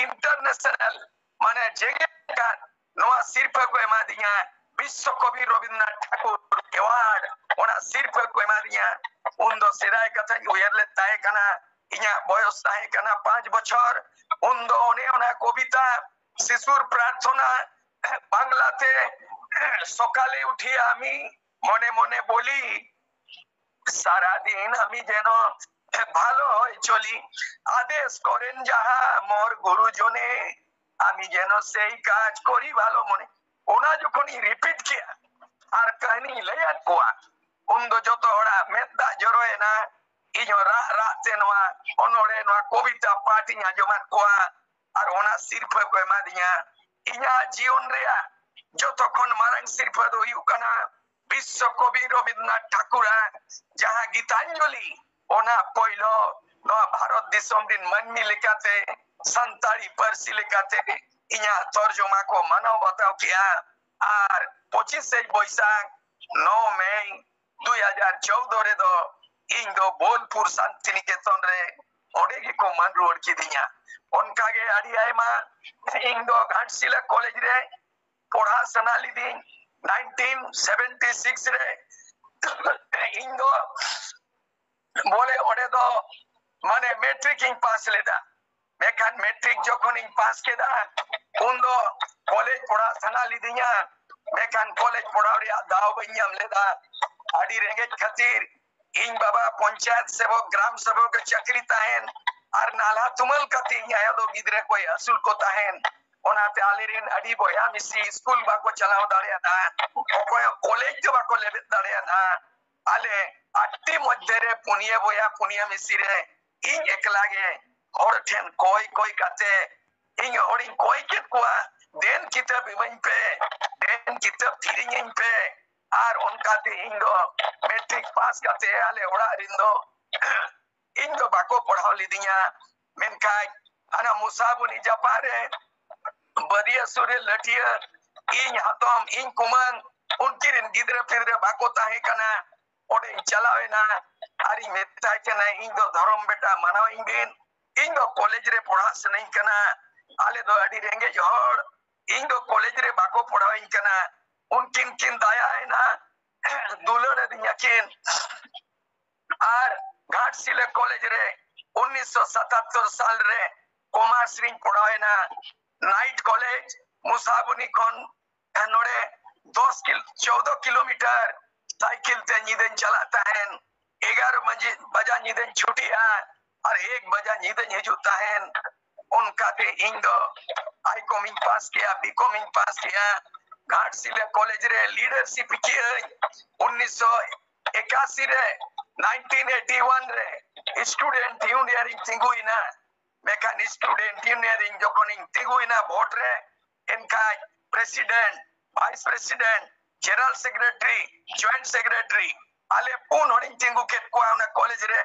international, ᱢᱟᱱᱮ ᱡᱮᱜᱮᱛ ᱞᱮᱠᱟᱱ ᱱᱚᱣᱟ ᱥᱤᱨᱯᱷᱟᱹ ᱠᱚ ᱮᱢᱟᱫᱤᱧᱟ, ᱵᱤᱥᱥᱚ ᱠᱚᱵᱤ ᱨᱚᱵᱤᱱᱫᱨᱚᱱᱟᱛᱷ ᱴᱷᱟᱠᱩᱨ award, ᱚᱱᱟ ᱥᱤᱨᱯᱷᱟᱹ ᱠᱚ ᱮᱢᱟᱫᱤᱧᱟ᱾ ᱩᱱᱫᱚ ᱥᱮᱫᱟᱭ ᱠᱟᱛᱷᱟᱧ ᱩᱭᱦᱟᱹᱨ ᱞᱮᱫ ᱛᱟᱦᱮᱸ ᱠᱟᱱᱟ, ᱤᱧᱟᱹᱜ ᱵᱚᱭᱚᱥ ᱛᱟᱦᱮᱸ ᱠᱟᱱᱟ ᱯᱟᱸᱪ ᱵᱚᱪᱷᱚᱨ᱾ ᱩᱱᱫᱚ ᱚᱱᱮ ᱚᱱᱟ ᱠᱚᱵᱤᱛᱟ ᱥᱤᱥᱩᱨ ᱯᱨᱟᱨᱛᱷᱚᱱᱟ ᱵᱟᱝᱞᱟᱛᱮ, সকালে উঠে আমি মনে মনে বলি, সারাদিন আমি যেন ভালো হয়ে চলি, আদেশ করেন যাহা মোর গুরুজনে, আমি যেন সেই কাজ করি ভালো মনে। ᱚᱱᱟ ᱡᱚᱠᱷᱚᱱ ᱤᱧ ᱨᱤᱯᱤᱴ ᱠᱮᱜᱼᱟ ᱟᱨ ᱠᱟᱹᱦᱱᱤᱧ ᱞᱟᱹᱭᱟᱫ ᱠᱚᱣᱟ, ᱩᱱᱫᱚ ᱡᱚᱛᱚ ᱦᱚᱲᱟᱜ ᱢᱮᱫ ᱫᱟᱜ ᱡᱚᱨᱚᱭᱮᱱᱟ᱾ ᱤᱧ ᱦᱚᱸ ᱨᱟᱜ ᱨᱟᱜ ᱛᱮ ᱱᱚᱣᱟ ᱚᱱᱚᱬᱦᱮ, ᱱᱚᱣᱟ ᱠᱚᱵᱤᱛᱟ ᱯᱟᱴᱷ ᱤᱧ ᱟᱸᱡᱚᱢᱟᱫ ᱠᱚᱣᱟ᱾ ᱟᱨ ᱚᱱᱟ ᱥᱤᱨᱯᱷᱟᱹ ᱠᱚ ᱮᱢᱟᱫᱤᱧᱟ᱾ ᱤᱧᱟᱹᱜ ᱡᱤᱭᱚᱱ ᱨᱮᱭᱟᱜ ᱡᱚᱛᱚ ᱠᱷᱚᱱ ᱢᱟᱨᱟᱝ ᱥᱤᱨᱯᱷᱟᱹ ᱫᱚ ᱦᱩᱭᱩᱜ ᱠᱟᱱᱟ ᱵᱤᱥᱥᱚ ᱠᱚᱵᱤ ᱨᱚᱵᱤᱱᱫᱨᱚᱱᱟᱛᱷ ᱴᱷᱟᱠᱩᱨᱟᱜ ᱡᱟᱦᱟᱸ ᱜᱤᱛᱟᱧᱡᱚᱞᱤ, ᱚᱱᱟ ᱯᱳᱭᱞᱳ ᱱᱚᱣᱟ ᱵᱷᱟᱨᱚᱛ ᱫᱤᱥᱚᱢ ᱨᱤᱱ ᱢᱟᱹᱱᱢᱤ ᱞᱮᱠᱟᱛᱮ, ᱥᱟᱱᱛᱟᱲᱤ ᱯᱟᱹᱨᱥᱤ ᱞᱮᱠᱟᱛᱮ ᱤᱧᱟᱹᱜ ᱛᱚᱨᱡᱚᱢᱟ ᱠᱚ ᱢᱟᱱᱟᱣ ᱵᱟᱛᱟᱣ ᱠᱮᱜᱼᱟ᱾ ᱟᱨ ᱯᱚᱸᱪᱤᱥᱮ ᱵᱳᱭᱥᱟᱠᱷ ᱱᱚ ᱢᱮ ᱫᱩᱭ ᱦᱟᱡᱟᱨ ᱪᱳᱣᱫᱚ ᱨᱮᱫᱚ ᱤᱧ ᱫᱚ ᱵᱳᱞᱯᱩᱨ ᱥᱟᱱᱛᱤᱱᱤᱠᱮᱛᱚᱱ ᱨᱮ ᱚᱸᱰᱮ ᱜᱮᱠᱚ ᱢᱟᱹᱱ ᱨᱩᱣᱟᱹᱲ ᱠᱤᱫᱤᱧᱟ᱾ ᱚᱱᱠᱟᱜᱮ ᱟᱹᱰᱤ ᱟᱭᱢᱟ, ᱤᱧ ᱫᱚ ᱜᱷᱟᱴᱥᱤᱞᱟ ᱠᱚᱞᱮᱡᱽ ᱨᱮ ᱯᱚᱲᱦᱟ ᱥᱟᱱᱟ ᱞᱤᱫᱤᱧ ᱱᱟᱭᱤᱱᱴᱤᱱ ᱥᱮᱵᱷᱮᱱᱴᱤ ᱥᱤᱠᱥ ᱨᱮ᱾ ᱤᱧ ᱫᱚ ᱵᱚᱞᱮ ᱚᱸᱰᱮ ᱫᱚ ᱢᱟᱱᱮ ᱢᱮᱴᱨᱤᱠ ᱤᱧ ᱯᱟᱥ ᱞᱮᱫᱟ᱾ ᱢᱮᱱᱠᱷᱟᱱ ᱢᱮᱴᱨᱤᱠ ᱡᱚᱠᱷᱚᱱᱤᱧ ᱯᱟᱥ ᱠᱮᱫᱟ, ᱩᱱ ᱫᱚ ᱠᱚᱞᱮᱡᱽ ᱯᱚᱲᱦᱟ ᱥᱟᱱᱟ ᱞᱤᱫᱤᱧᱟ, ᱢᱮᱱᱠᱷᱟᱱ ᱠᱚᱞᱮᱡᱽ ᱯᱚᱲᱦᱟᱣ ᱨᱮᱭᱟᱜ ᱫᱟᱣ ᱵᱟᱹᱧ ᱧᱟᱢ ᱞᱮᱫᱟ᱾ ᱟᱹᱰᱤ ᱨᱮᱸᱜᱮᱡ ᱠᱷᱟᱹᱛᱤᱨ ᱤᱧ ᱵᱟᱵᱟ ᱯᱚᱧᱪᱟᱭᱮᱛ ᱥᱮᱵᱚᱠ, ᱜᱨᱟᱢ ᱥᱮᱵᱚᱠ ᱮ ᱪᱟᱹᱠᱨᱤ ᱛᱟᱦᱮᱱ, ᱟᱨ ᱱᱟᱞᱦᱟ ᱛᱩᱢᱟᱹᱞ ᱠᱟᱛᱮ ᱤᱧ ᱟᱭᱳ ᱫᱚ ᱜᱤᱫᱽᱨᱟᱹ ᱠᱚᱭ ᱟᱹᱥᱩᱞ ᱠᱚ ᱛᱟᱦᱮᱱ᱾ ᱚᱱᱟᱛᱮ ᱟᱞᱮᱨᱮᱱ ᱟᱹᱰᱤ ᱵᱚᱭᱦᱟ ᱢᱤᱥᱤ ᱥᱠᱩᱞ ᱵᱟᱠᱚ ᱪᱟᱞᱟᱣ ᱫᱟᱲᱮᱭᱟᱫᱟ, ᱚᱠᱚᱭ ᱦᱚᱸ ᱠᱚᱞᱮᱡᱽ ᱫᱚ ᱵᱟᱠᱚ ᱞᱮᱵᱮᱫ ᱫᱟᱲᱮᱭᱟᱫᱟ᱾ ᱟᱞᱮ ᱟᱴᱴᱤ ᱢᱚᱫᱽᱫᱷᱮ ᱨᱮ ᱯᱩᱱᱭᱟᱹ ᱵᱚᱭᱦᱟ ᱯᱩᱱᱭᱟᱹ ᱢᱤᱥᱤ ᱨᱮ ᱤᱧ ᱮᱠᱞᱟ ᱜᱮ ᱦᱚᱲ ᱴᱷᱮᱱ ᱠᱚᱭ ᱠᱚᱭ ᱠᱟᱛᱮ ᱤᱧ ᱦᱚᱲᱤᱧ ᱠᱚᱭ ᱠᱮᱫ ᱠᱚᱣᱟ, "ᱫᱮᱱ ᱠᱤᱛᱟᱹᱵ ᱤᱢᱟᱹᱧ ᱯᱮ, ᱫᱮᱱ ᱠᱤᱛᱟᱹᱵ ᱠᱤᱨᱤᱧᱟᱹᱧ ᱯᱮ᱾" ᱟᱨ ᱚᱱᱠᱟᱛᱮ ᱤᱧ ᱫᱚ ᱢᱮᱴᱨᱤᱠ ᱯᱟᱥ ᱠᱟᱛᱮ ᱟᱞᱮ ᱚᱲᱟᱜ ᱨᱮᱱ ᱫᱚ ᱤᱧ ᱫᱚ ᱵᱟᱠᱚ ᱯᱟᱲᱦᱟᱣ ᱞᱤᱫᱤᱧᱟ᱾ ᱢᱮᱱᱠᱷᱟᱱ ᱦᱟᱱᱟ ᱢᱩᱥᱟᱵᱚᱱᱤ ᱡᱟᱯᱟᱜ ᱨᱮ ᱵᱟᱹᱨᱤᱭᱟᱹ ᱥᱩᱨ ᱨᱮ ᱞᱟᱹᱴᱷᱤᱭᱟᱹ, ᱤᱧ ᱦᱟᱛᱚᱢ, ᱤᱧ ᱠᱩᱢᱟᱹᱝ, ᱩᱱᱠᱤᱱ ᱨᱮᱱ ᱜᱤᱫᱽᱨᱟᱹ ᱯᱤᱫᱽᱨᱟᱹ ᱵᱟᱠᱚ ᱛᱟᱦᱮᱸ ᱠᱟᱱᱟ᱾ ᱚᱸᱰᱮᱧ ᱪᱟᱞᱟᱣ ᱮᱱᱟ ᱟᱨᱤᱧ ᱢᱮᱛᱟᱭ ᱠᱟᱱᱟ, "ᱤᱧ ᱫᱚ ᱫᱷᱚᱨᱚᱢ ᱵᱮᱴᱟ ᱢᱟᱱᱟᱣᱤᱧ ᱵᱤᱱ, ᱤᱧ ᱫᱚ ᱠᱚᱞᱮᱡᱽ ᱨᱮ ᱯᱚᱲᱦᱟᱜ ᱥᱟᱱᱟᱧ ᱠᱟᱱᱟ, ᱟᱞᱮ ᱫᱚ ᱟᱹᱰᱤ ᱨᱮᱸᱜᱮᱡ ᱦᱚᱲ, ᱤᱧ ᱫᱚ ᱠᱚᱞᱮᱡᱽ ᱨᱮ ᱵᱟᱠᱚ ᱯᱚᱲᱦᱟᱣᱤᱧ ᱠᱟᱱᱟ᱾" ᱩᱱᱠᱤᱱ ᱠᱤᱱ ᱫᱟᱭᱟᱭᱮᱱᱟ, ᱫᱩᱞᱟᱹᱲ ᱟᱹᱫᱤᱧᱟ ᱠᱤᱱ᱾ ᱟᱨ ᱜᱷᱟᱴᱥᱤᱞᱟᱹ ᱠᱚᱞᱮᱡᱽ ᱨᱮ ᱩᱱᱤᱥᱥᱚ ᱥᱟᱛᱟᱛᱛᱚᱨ ᱥᱟᱞ ᱨᱮ ᱠᱚᱢᱟᱨᱥ ᱨᱤᱧ ᱯᱚᱲᱦᱟᱣ ᱮᱱᱟ᱾ ᱱᱟᱭᱤᱴ ᱠᱚᱞᱮᱡᱽ ᱢᱩᱥᱟᱵᱚᱱᱤ ᱠᱷᱚᱱ ᱱᱚᱰᱮ ᱫᱚᱥ ᱠᱤᱞ-, ᱪᱳᱣᱫᱚ ᱠᱤᱞᱳᱢᱤᱴᱟᱨ ᱥᱟᱭᱠᱮᱞ ᱛᱮ ᱧᱤᱫᱟᱹᱧ ᱪᱟᱞᱟᱜ ᱛᱟᱦᱮᱱ᱾ ᱮᱜᱟᱨᱚ ᱵᱟᱡᱮ, ᱵᱟᱡᱟ ᱧᱤᱫᱟᱹᱧ ᱪᱷᱩᱴᱤᱜᱼᱟ ᱟᱨ ᱮᱠ ᱵᱟᱡᱟ ᱧᱤᱫᱟᱹᱧ ᱦᱤᱡᱩᱜ ᱛᱟᱦᱮᱱ᱾ ᱚᱱᱠᱟᱛᱮ ᱤᱧ ᱫᱚ ᱟᱭ ᱠᱚᱢ ᱤᱧ ᱯᱟᱥ ᱠᱮᱜᱼᱟ, ᱵᱤ ᱠᱚᱢ ᱤᱧ ᱯᱟᱥ ᱠᱮᱜᱼᱟ᱾ ᱜᱷᱟᱴᱥᱤᱞᱟᱹ ᱠᱚᱞᱮᱡᱽ ᱨᱮ ᱞᱤᱰᱟᱨᱥᱤᱯ ᱠᱮᱜᱼᱟᱹᱧ ᱩᱱᱤᱥᱥᱚ ᱮᱠᱟᱥᱤ ᱨᱮ, ᱱᱟᱭᱤᱱᱴᱤᱱ ᱮᱭᱤᱴᱤ ᱳᱣᱟᱱ ᱨᱮ ᱥᱴᱩᱰᱮᱱᱴ ᱤᱭᱩᱱᱤᱭᱚᱱ ᱨᱤᱧ ᱛᱤᱸᱜᱩᱭᱮᱱᱟ᱾ ᱢᱮᱱᱠᱷᱟᱱ ᱥᱴᱩᱰᱮᱱᱴ ᱤᱭᱩᱱᱤᱭᱚᱱ ᱨᱤᱧ ᱡᱚᱠᱷᱚᱱᱤᱧ ᱛᱤᱸᱜᱩᱭᱮᱱᱟ ᱵᱷᱳᱴ ᱨᱮ, ᱮᱱᱠᱷᱟᱡ president, vice president, general secretary, joint secretary, ᱟᱞᱮ ᱯᱩᱱ ᱦᱚᱲᱤᱧ ᱛᱤᱸᱜᱩ ᱠᱮᱫ ᱠᱚᱣᱟ ᱚᱱᱟ ᱠᱚᱞᱮᱡᱽ ᱨᱮ᱾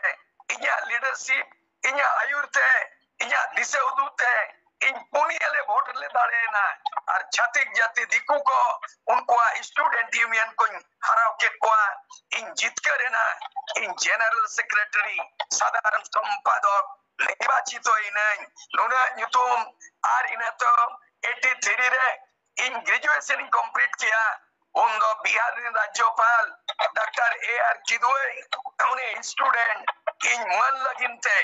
ᱤᱧᱟᱹᱜ ᱞᱤᱰᱟᱨᱥᱤᱯ, ᱤᱧᱟᱹᱜ ᱟᱹᱭᱩᱨ ᱛᱮ, ᱤᱧᱟᱹᱜ ᱫᱤᱥᱟᱹ ᱩᱫᱩᱜ ᱛᱮ ᱤᱧ ᱯᱩᱱᱭᱟᱹ ᱞᱮ ᱵᱷᱳᱴ ᱞᱮᱫᱟ᱾ ᱫᱟᱲᱮᱭᱮᱱᱟ᱾ ᱟᱨ ᱪᱷᱟᱹᱛᱤᱠ ᱡᱟᱹᱛᱤ ᱫᱤᱠᱩ ᱠᱚ ᱩᱱᱠᱩᱣᱟᱜ student union ᱠᱚᱧ ᱦᱟᱨᱟᱣ ᱠᱮᱫ ᱠᱚᱣᱟ᱾ ᱤᱧ ᱡᱤᱛᱠᱟᱹᱨ ᱮᱱᱟ᱾ ᱤᱧ general secretary, ᱥᱟᱫᱷᱟᱨᱚᱱ ᱥᱚᱢᱯᱟᱫᱚᱠ ᱱᱤᱨᱵᱟᱪᱤᱛᱚ ᱤᱱᱟᱹᱧ᱾ ᱱᱩᱱᱟᱹᱜ ᱧᱩᱛᱩᱢ᱾ ᱟᱨ ᱤᱱᱟᱹ ᱛᱟᱭᱚᱢ eighty three ᱨᱮ ᱤᱧ graduation ᱤᱧ complete ᱠᱮᱜᱼᱟ᱾ ᱩᱱ ᱫᱚ ᱵᱤᱦᱟᱨ ᱨᱮᱱ ᱨᱟᱡᱽᱡᱚᱯᱟᱞ ᱰᱟᱠᱛᱟᱨ A R ᱠᱤᱫᱣᱟᱹᱭ, ᱩᱱᱤ student ᱤᱧ ᱢᱟᱹᱱ ᱞᱟᱹᱜᱤᱫ ᱛᱮ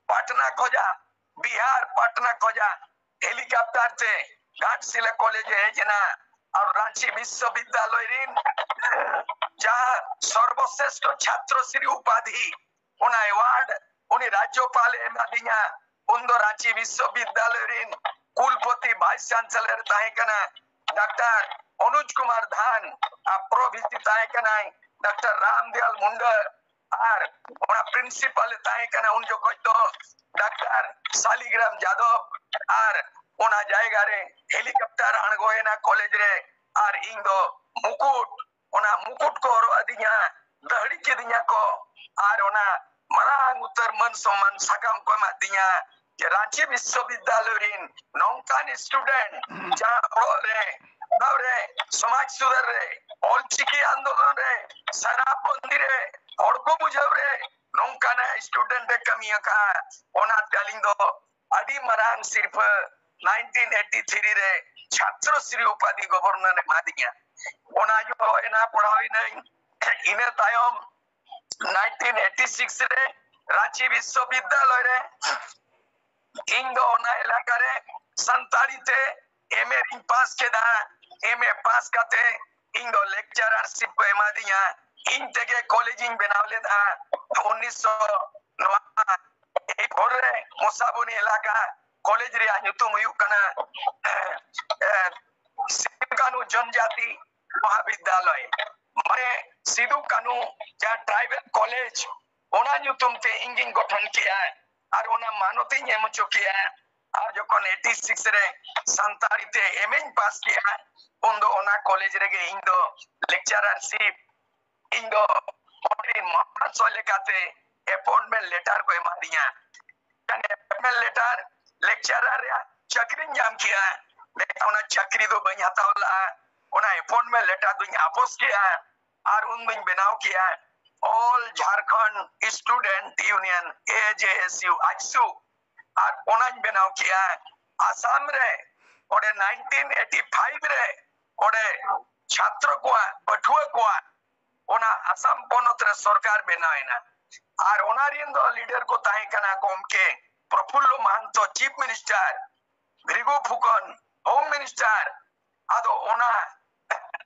ᱯᱟᱴᱱᱟ ᱠᱷᱚᱡᱟᱜ, ᱵᱤᱦᱟᱨ ᱯᱟᱴᱱᱟ ᱠᱷᱚᱡᱟᱜ helicopter ᱛᱮ ᱜᱷᱟᱴᱥᱤᱞᱟ ᱠᱚᱞᱮᱡᱽ ᱮ ᱦᱮᱡ ᱮᱱᱟ᱾ ᱟᱨ ᱨᱟᱸᱪᱤ ᱵᱤᱥᱥᱚᱵᱤᱫᱽᱫᱟᱞᱚᱭ ᱨᱮᱱ ᱡᱟᱦᱟᱸ ᱥᱚᱨᱵᱚᱥᱨᱮᱥᱴᱷᱚ ᱪᱷᱟᱛᱨᱚ ᱥᱨᱤ ᱩᱯᱟᱫᱷᱤ, ᱚᱱᱟ award ᱩᱱᱤ ᱨᱟᱡᱽᱡᱚᱯᱟᱞ ᱮ ᱮᱢᱟᱫᱤᱧᱟ᱾ ᱩᱱ ᱫᱚ ᱨᱟᱸᱪᱤ ᱵᱤᱥᱥᱚᱵᱤᱫᱽᱫᱟᱞᱚᱭ ᱨᱮᱱ ᱠᱩᱞᱯᱚᱛᱤ, vice chancellor ᱛᱟᱦᱮᱸ ᱠᱟᱱᱟ ᱰᱟᱠᱛᱟᱨ ᱚᱱᱩᱡᱽ ᱠᱩᱢᱟᱨ ᱫᱷᱟᱱ, ᱟᱨ pro VC ᱛᱟᱦᱮᱸ ᱠᱟᱱᱟᱭ ᱰᱟᱠᱛᱟᱨ ᱨᱟᱢᱫᱮᱣᱟᱞ ᱢᱩᱱᱰᱟ, ᱟᱨ ᱚᱱᱟ principal ᱮ ᱛᱟᱦᱮᱸ ᱠᱟᱱᱟ ᱩᱱ ᱡᱚᱠᱷᱚᱡ ᱫᱚ ᱰᱟᱠᱛᱟᱨ ᱥᱟᱞᱤᱜᱨᱟᱢ ᱡᱟᱫᱚᱵ᱾ ᱟᱨ ᱚᱱᱟ ᱡᱟᱭᱜᱟ ᱨᱮ helicopter ᱟᱬᱜᱚᱭᱮᱱᱟ ᱠᱚᱞᱮᱡᱽ ᱨᱮ, ᱟᱨ ᱤᱧ ᱫᱚ ᱢᱩᱠᱩᱴ, ᱚᱱᱟ ᱢᱩᱠᱩᱴ ᱠᱚ ᱦᱚᱨᱚᱜ ᱟᱹᱫᱤᱧᱟ, ᱫᱟᱹᱦᱲᱤ ᱠᱤᱫᱤᱧᱟ ᱠᱚ, ᱟᱨ ᱚᱱᱟ ᱢᱟᱨᱟᱝ ᱩᱛᱟᱹᱨ ᱢᱟᱹᱱ ᱥᱚᱢᱢᱟᱱ ᱥᱟᱠᱟᱢ ᱠᱚ ᱮᱢᱟᱫᱤᱧᱟ ᱡᱮ ᱨᱟᱸᱪᱤ ᱵᱤᱥᱥᱚᱵᱤᱫᱽᱫᱟᱞᱚᱭ ᱨᱤᱱ ᱱᱚᱝᱠᱟᱱ student ᱡᱟᱦᱟᱸ ᱚᱲᱟᱜ ᱨᱮ, ᱚᱲᱟᱜ ᱨᱮ ᱥᱚᱢᱟᱡᱽ ᱥᱩᱫᱷᱟᱹᱨ ᱨᱮ, ᱚᱞᱪᱤᱠᱤ ᱟᱱᱫᱳᱞᱚᱱ ᱨᱮ, ᱥᱟᱨᱟ ᱵᱚᱱᱫᱤ ᱨᱮ, ᱦᱚᱲ ᱠᱚ ᱵᱩᱡᱷᱟᱹᱣ ᱨᱮ ᱱᱚᱝᱠᱟᱱᱟᱜ student ᱮ ᱠᱟᱹᱢᱤ ᱟᱠᱟᱫᱼᱟ᱾ ᱚᱱᱟᱛᱮ ᱟᱹᱞᱤᱧ ᱫᱚ ᱟᱹᱰᱤ ᱢᱟᱨᱟᱝ ᱥᱤᱨᱯᱷᱟᱹ nineteen eighty three ᱨᱮ ᱪᱷᱟᱛᱨᱚ ᱥᱨᱤ ᱩᱯᱟᱫᱷᱤ governor ᱮ ᱮᱢᱟᱫᱤᱧᱟ᱾ ᱚᱱᱟ ᱡᱚᱦᱚᱜ ᱮᱱᱟ ᱯᱟᱲᱦᱟᱣ ᱮᱱᱟᱹᱧ᱾ ᱤᱱᱟᱹ ᱛᱟᱭᱚᱢ nineteen eighty six ᱨᱮ ᱨᱟᱸᱪᱤ ᱵᱤᱥᱥᱚᱵᱤᱫᱽᱫᱟᱞᱚᱭ ᱨᱮ ᱤᱧ ᱫᱚ ᱚᱱᱟ ᱮᱞᱟᱠᱟ ᱨᱮ ᱥᱟᱱᱛᱟᱲᱤ ᱛᱮ MA ᱨᱤᱧ ᱯᱟᱥ ᱠᱮᱫᱟ᱾ MA ᱯᱟᱥ ᱠᱟᱛᱮ ᱤᱧ ᱫᱚ lecturership ᱠᱚ ᱮᱢᱟᱫᱤᱧᱟ᱾ ᱤᱧ ᱛᱮᱜᱮ ᱠᱚᱞᱮᱡᱽ ᱤᱧ ᱵᱮᱱᱟᱣ ᱞᱮᱫᱟ᱾ ᱩᱱᱤᱥᱥᱚ ᱱᱚᱣᱟ ᱮᱭ ᱯᱷᱳᱨ ᱨᱮ ᱢᱚᱥᱟᱵᱚᱱᱤ ᱮᱞᱟᱠᱟ ᱠᱚᱞᱮᱡᱽ ᱨᱮᱭᱟᱜ ᱧᱩᱛᱩᱢ ᱦᱩᱭᱩᱜ ᱠᱟᱱᱟ ᱮ, ᱥᱤᱫᱩ ᱠᱟᱹᱱᱦᱩ ᱡᱚᱱᱡᱟᱛᱤ ᱢᱚᱦᱟᱵᱤᱫᱽᱫᱟᱞᱚᱭ, ᱢᱟᱱᱮ ᱥᱤᱫᱩ ᱠᱟᱹᱱᱦᱩ ᱡᱟᱦᱟᱸ tribal college, ᱚᱱᱟ ᱧᱩᱛᱩᱢ ᱛᱮ ᱤᱧ ᱜᱤᱧ ᱜᱚᱴᱷᱚᱱ ᱠᱮᱜᱼᱟ᱾ ᱟᱨ ᱚᱱᱟ ᱢᱟᱱᱚᱛ ᱤᱧ ᱮᱢ ᱦᱚᱪᱚ ᱠᱮᱜᱼᱟ᱾ ᱟᱨ ᱡᱚᱠᱷᱚᱱ eighty six ᱨᱮ ᱥᱟᱱᱛᱟᱲᱤ ᱛᱮ MA ᱤᱧ ᱯᱟᱥ ᱠᱮᱜᱼᱟ, ᱩᱱ ᱫᱚ ᱚᱱᱟ ᱠᱚᱞᱮᱡᱽ ᱨᱮᱜᱮ ᱤᱧ ᱫᱚ lecturership, ᱤᱧ ᱫᱚ ᱚᱸᱰᱮ ᱢᱚᱦᱟᱥᱚᱭ ᱞᱮᱠᱟᱛᱮ appointment letter ᱠᱚ ᱮᱢᱟᱫᱤᱧᱟ᱾ appointment letter, lecturer ᱨᱮᱭᱟᱜ ᱪᱟᱹᱠᱨᱤᱧ ᱧᱟᱢ ᱠᱮᱜᱼᱟ᱾ ᱢᱮᱱᱠᱷᱟᱱ ᱚᱱᱟ ᱪᱟᱹᱠᱨᱤ ᱫᱚ ᱵᱟᱹᱧ ᱦᱟᱛᱟᱣ ᱞᱟᱜᱼᱟ᱾ ᱚᱱᱟ appointment letter ᱫᱚᱧ ᱟᱯᱚᱥ ᱠᱮᱜᱼᱟ᱾ ᱟᱨ ᱩᱱ ᱫᱚᱧ ᱵᱮᱱᱟᱣ ᱠᱮᱜᱼᱟ All Jharkhand Student Union, A J S U, AJSU, ᱟᱨ ᱚᱱᱟᱧ ᱵᱮᱱᱟᱣ ᱠᱮᱜᱼᱟ ᱟᱥᱟᱢ ᱨᱮ᱾ ᱚᱸᱰᱮ nineteen eighty five ᱨᱮ ᱚᱸᱰᱮ ᱪᱷᱟᱛᱨᱚ ᱠᱚᱣᱟᱜ, ᱯᱟᱹᱴᱷᱩᱣᱟᱹ ᱠᱚᱣᱟᱜ ᱚᱱᱟ ᱟᱥᱟᱢ ᱯᱚᱱᱚᱛ ᱨᱮ ᱥᱚᱨᱠᱟᱨ ᱵᱮᱱᱟᱣ ᱮᱱᱟ᱾ ᱟᱨ ᱚᱱᱟ ᱨᱮᱱ ᱫᱚ leader ᱠᱚ ᱛᱟᱦᱮᱸ ᱠᱟᱱᱟ ᱜᱚᱢᱠᱮ Prafulla Mahanta, Chief Minister, ᱵᱷᱨᱤᱜᱩ ᱯᱷᱩᱠᱚᱱ, Home Minister᱾ ᱟᱫᱚ ᱚᱱᱟ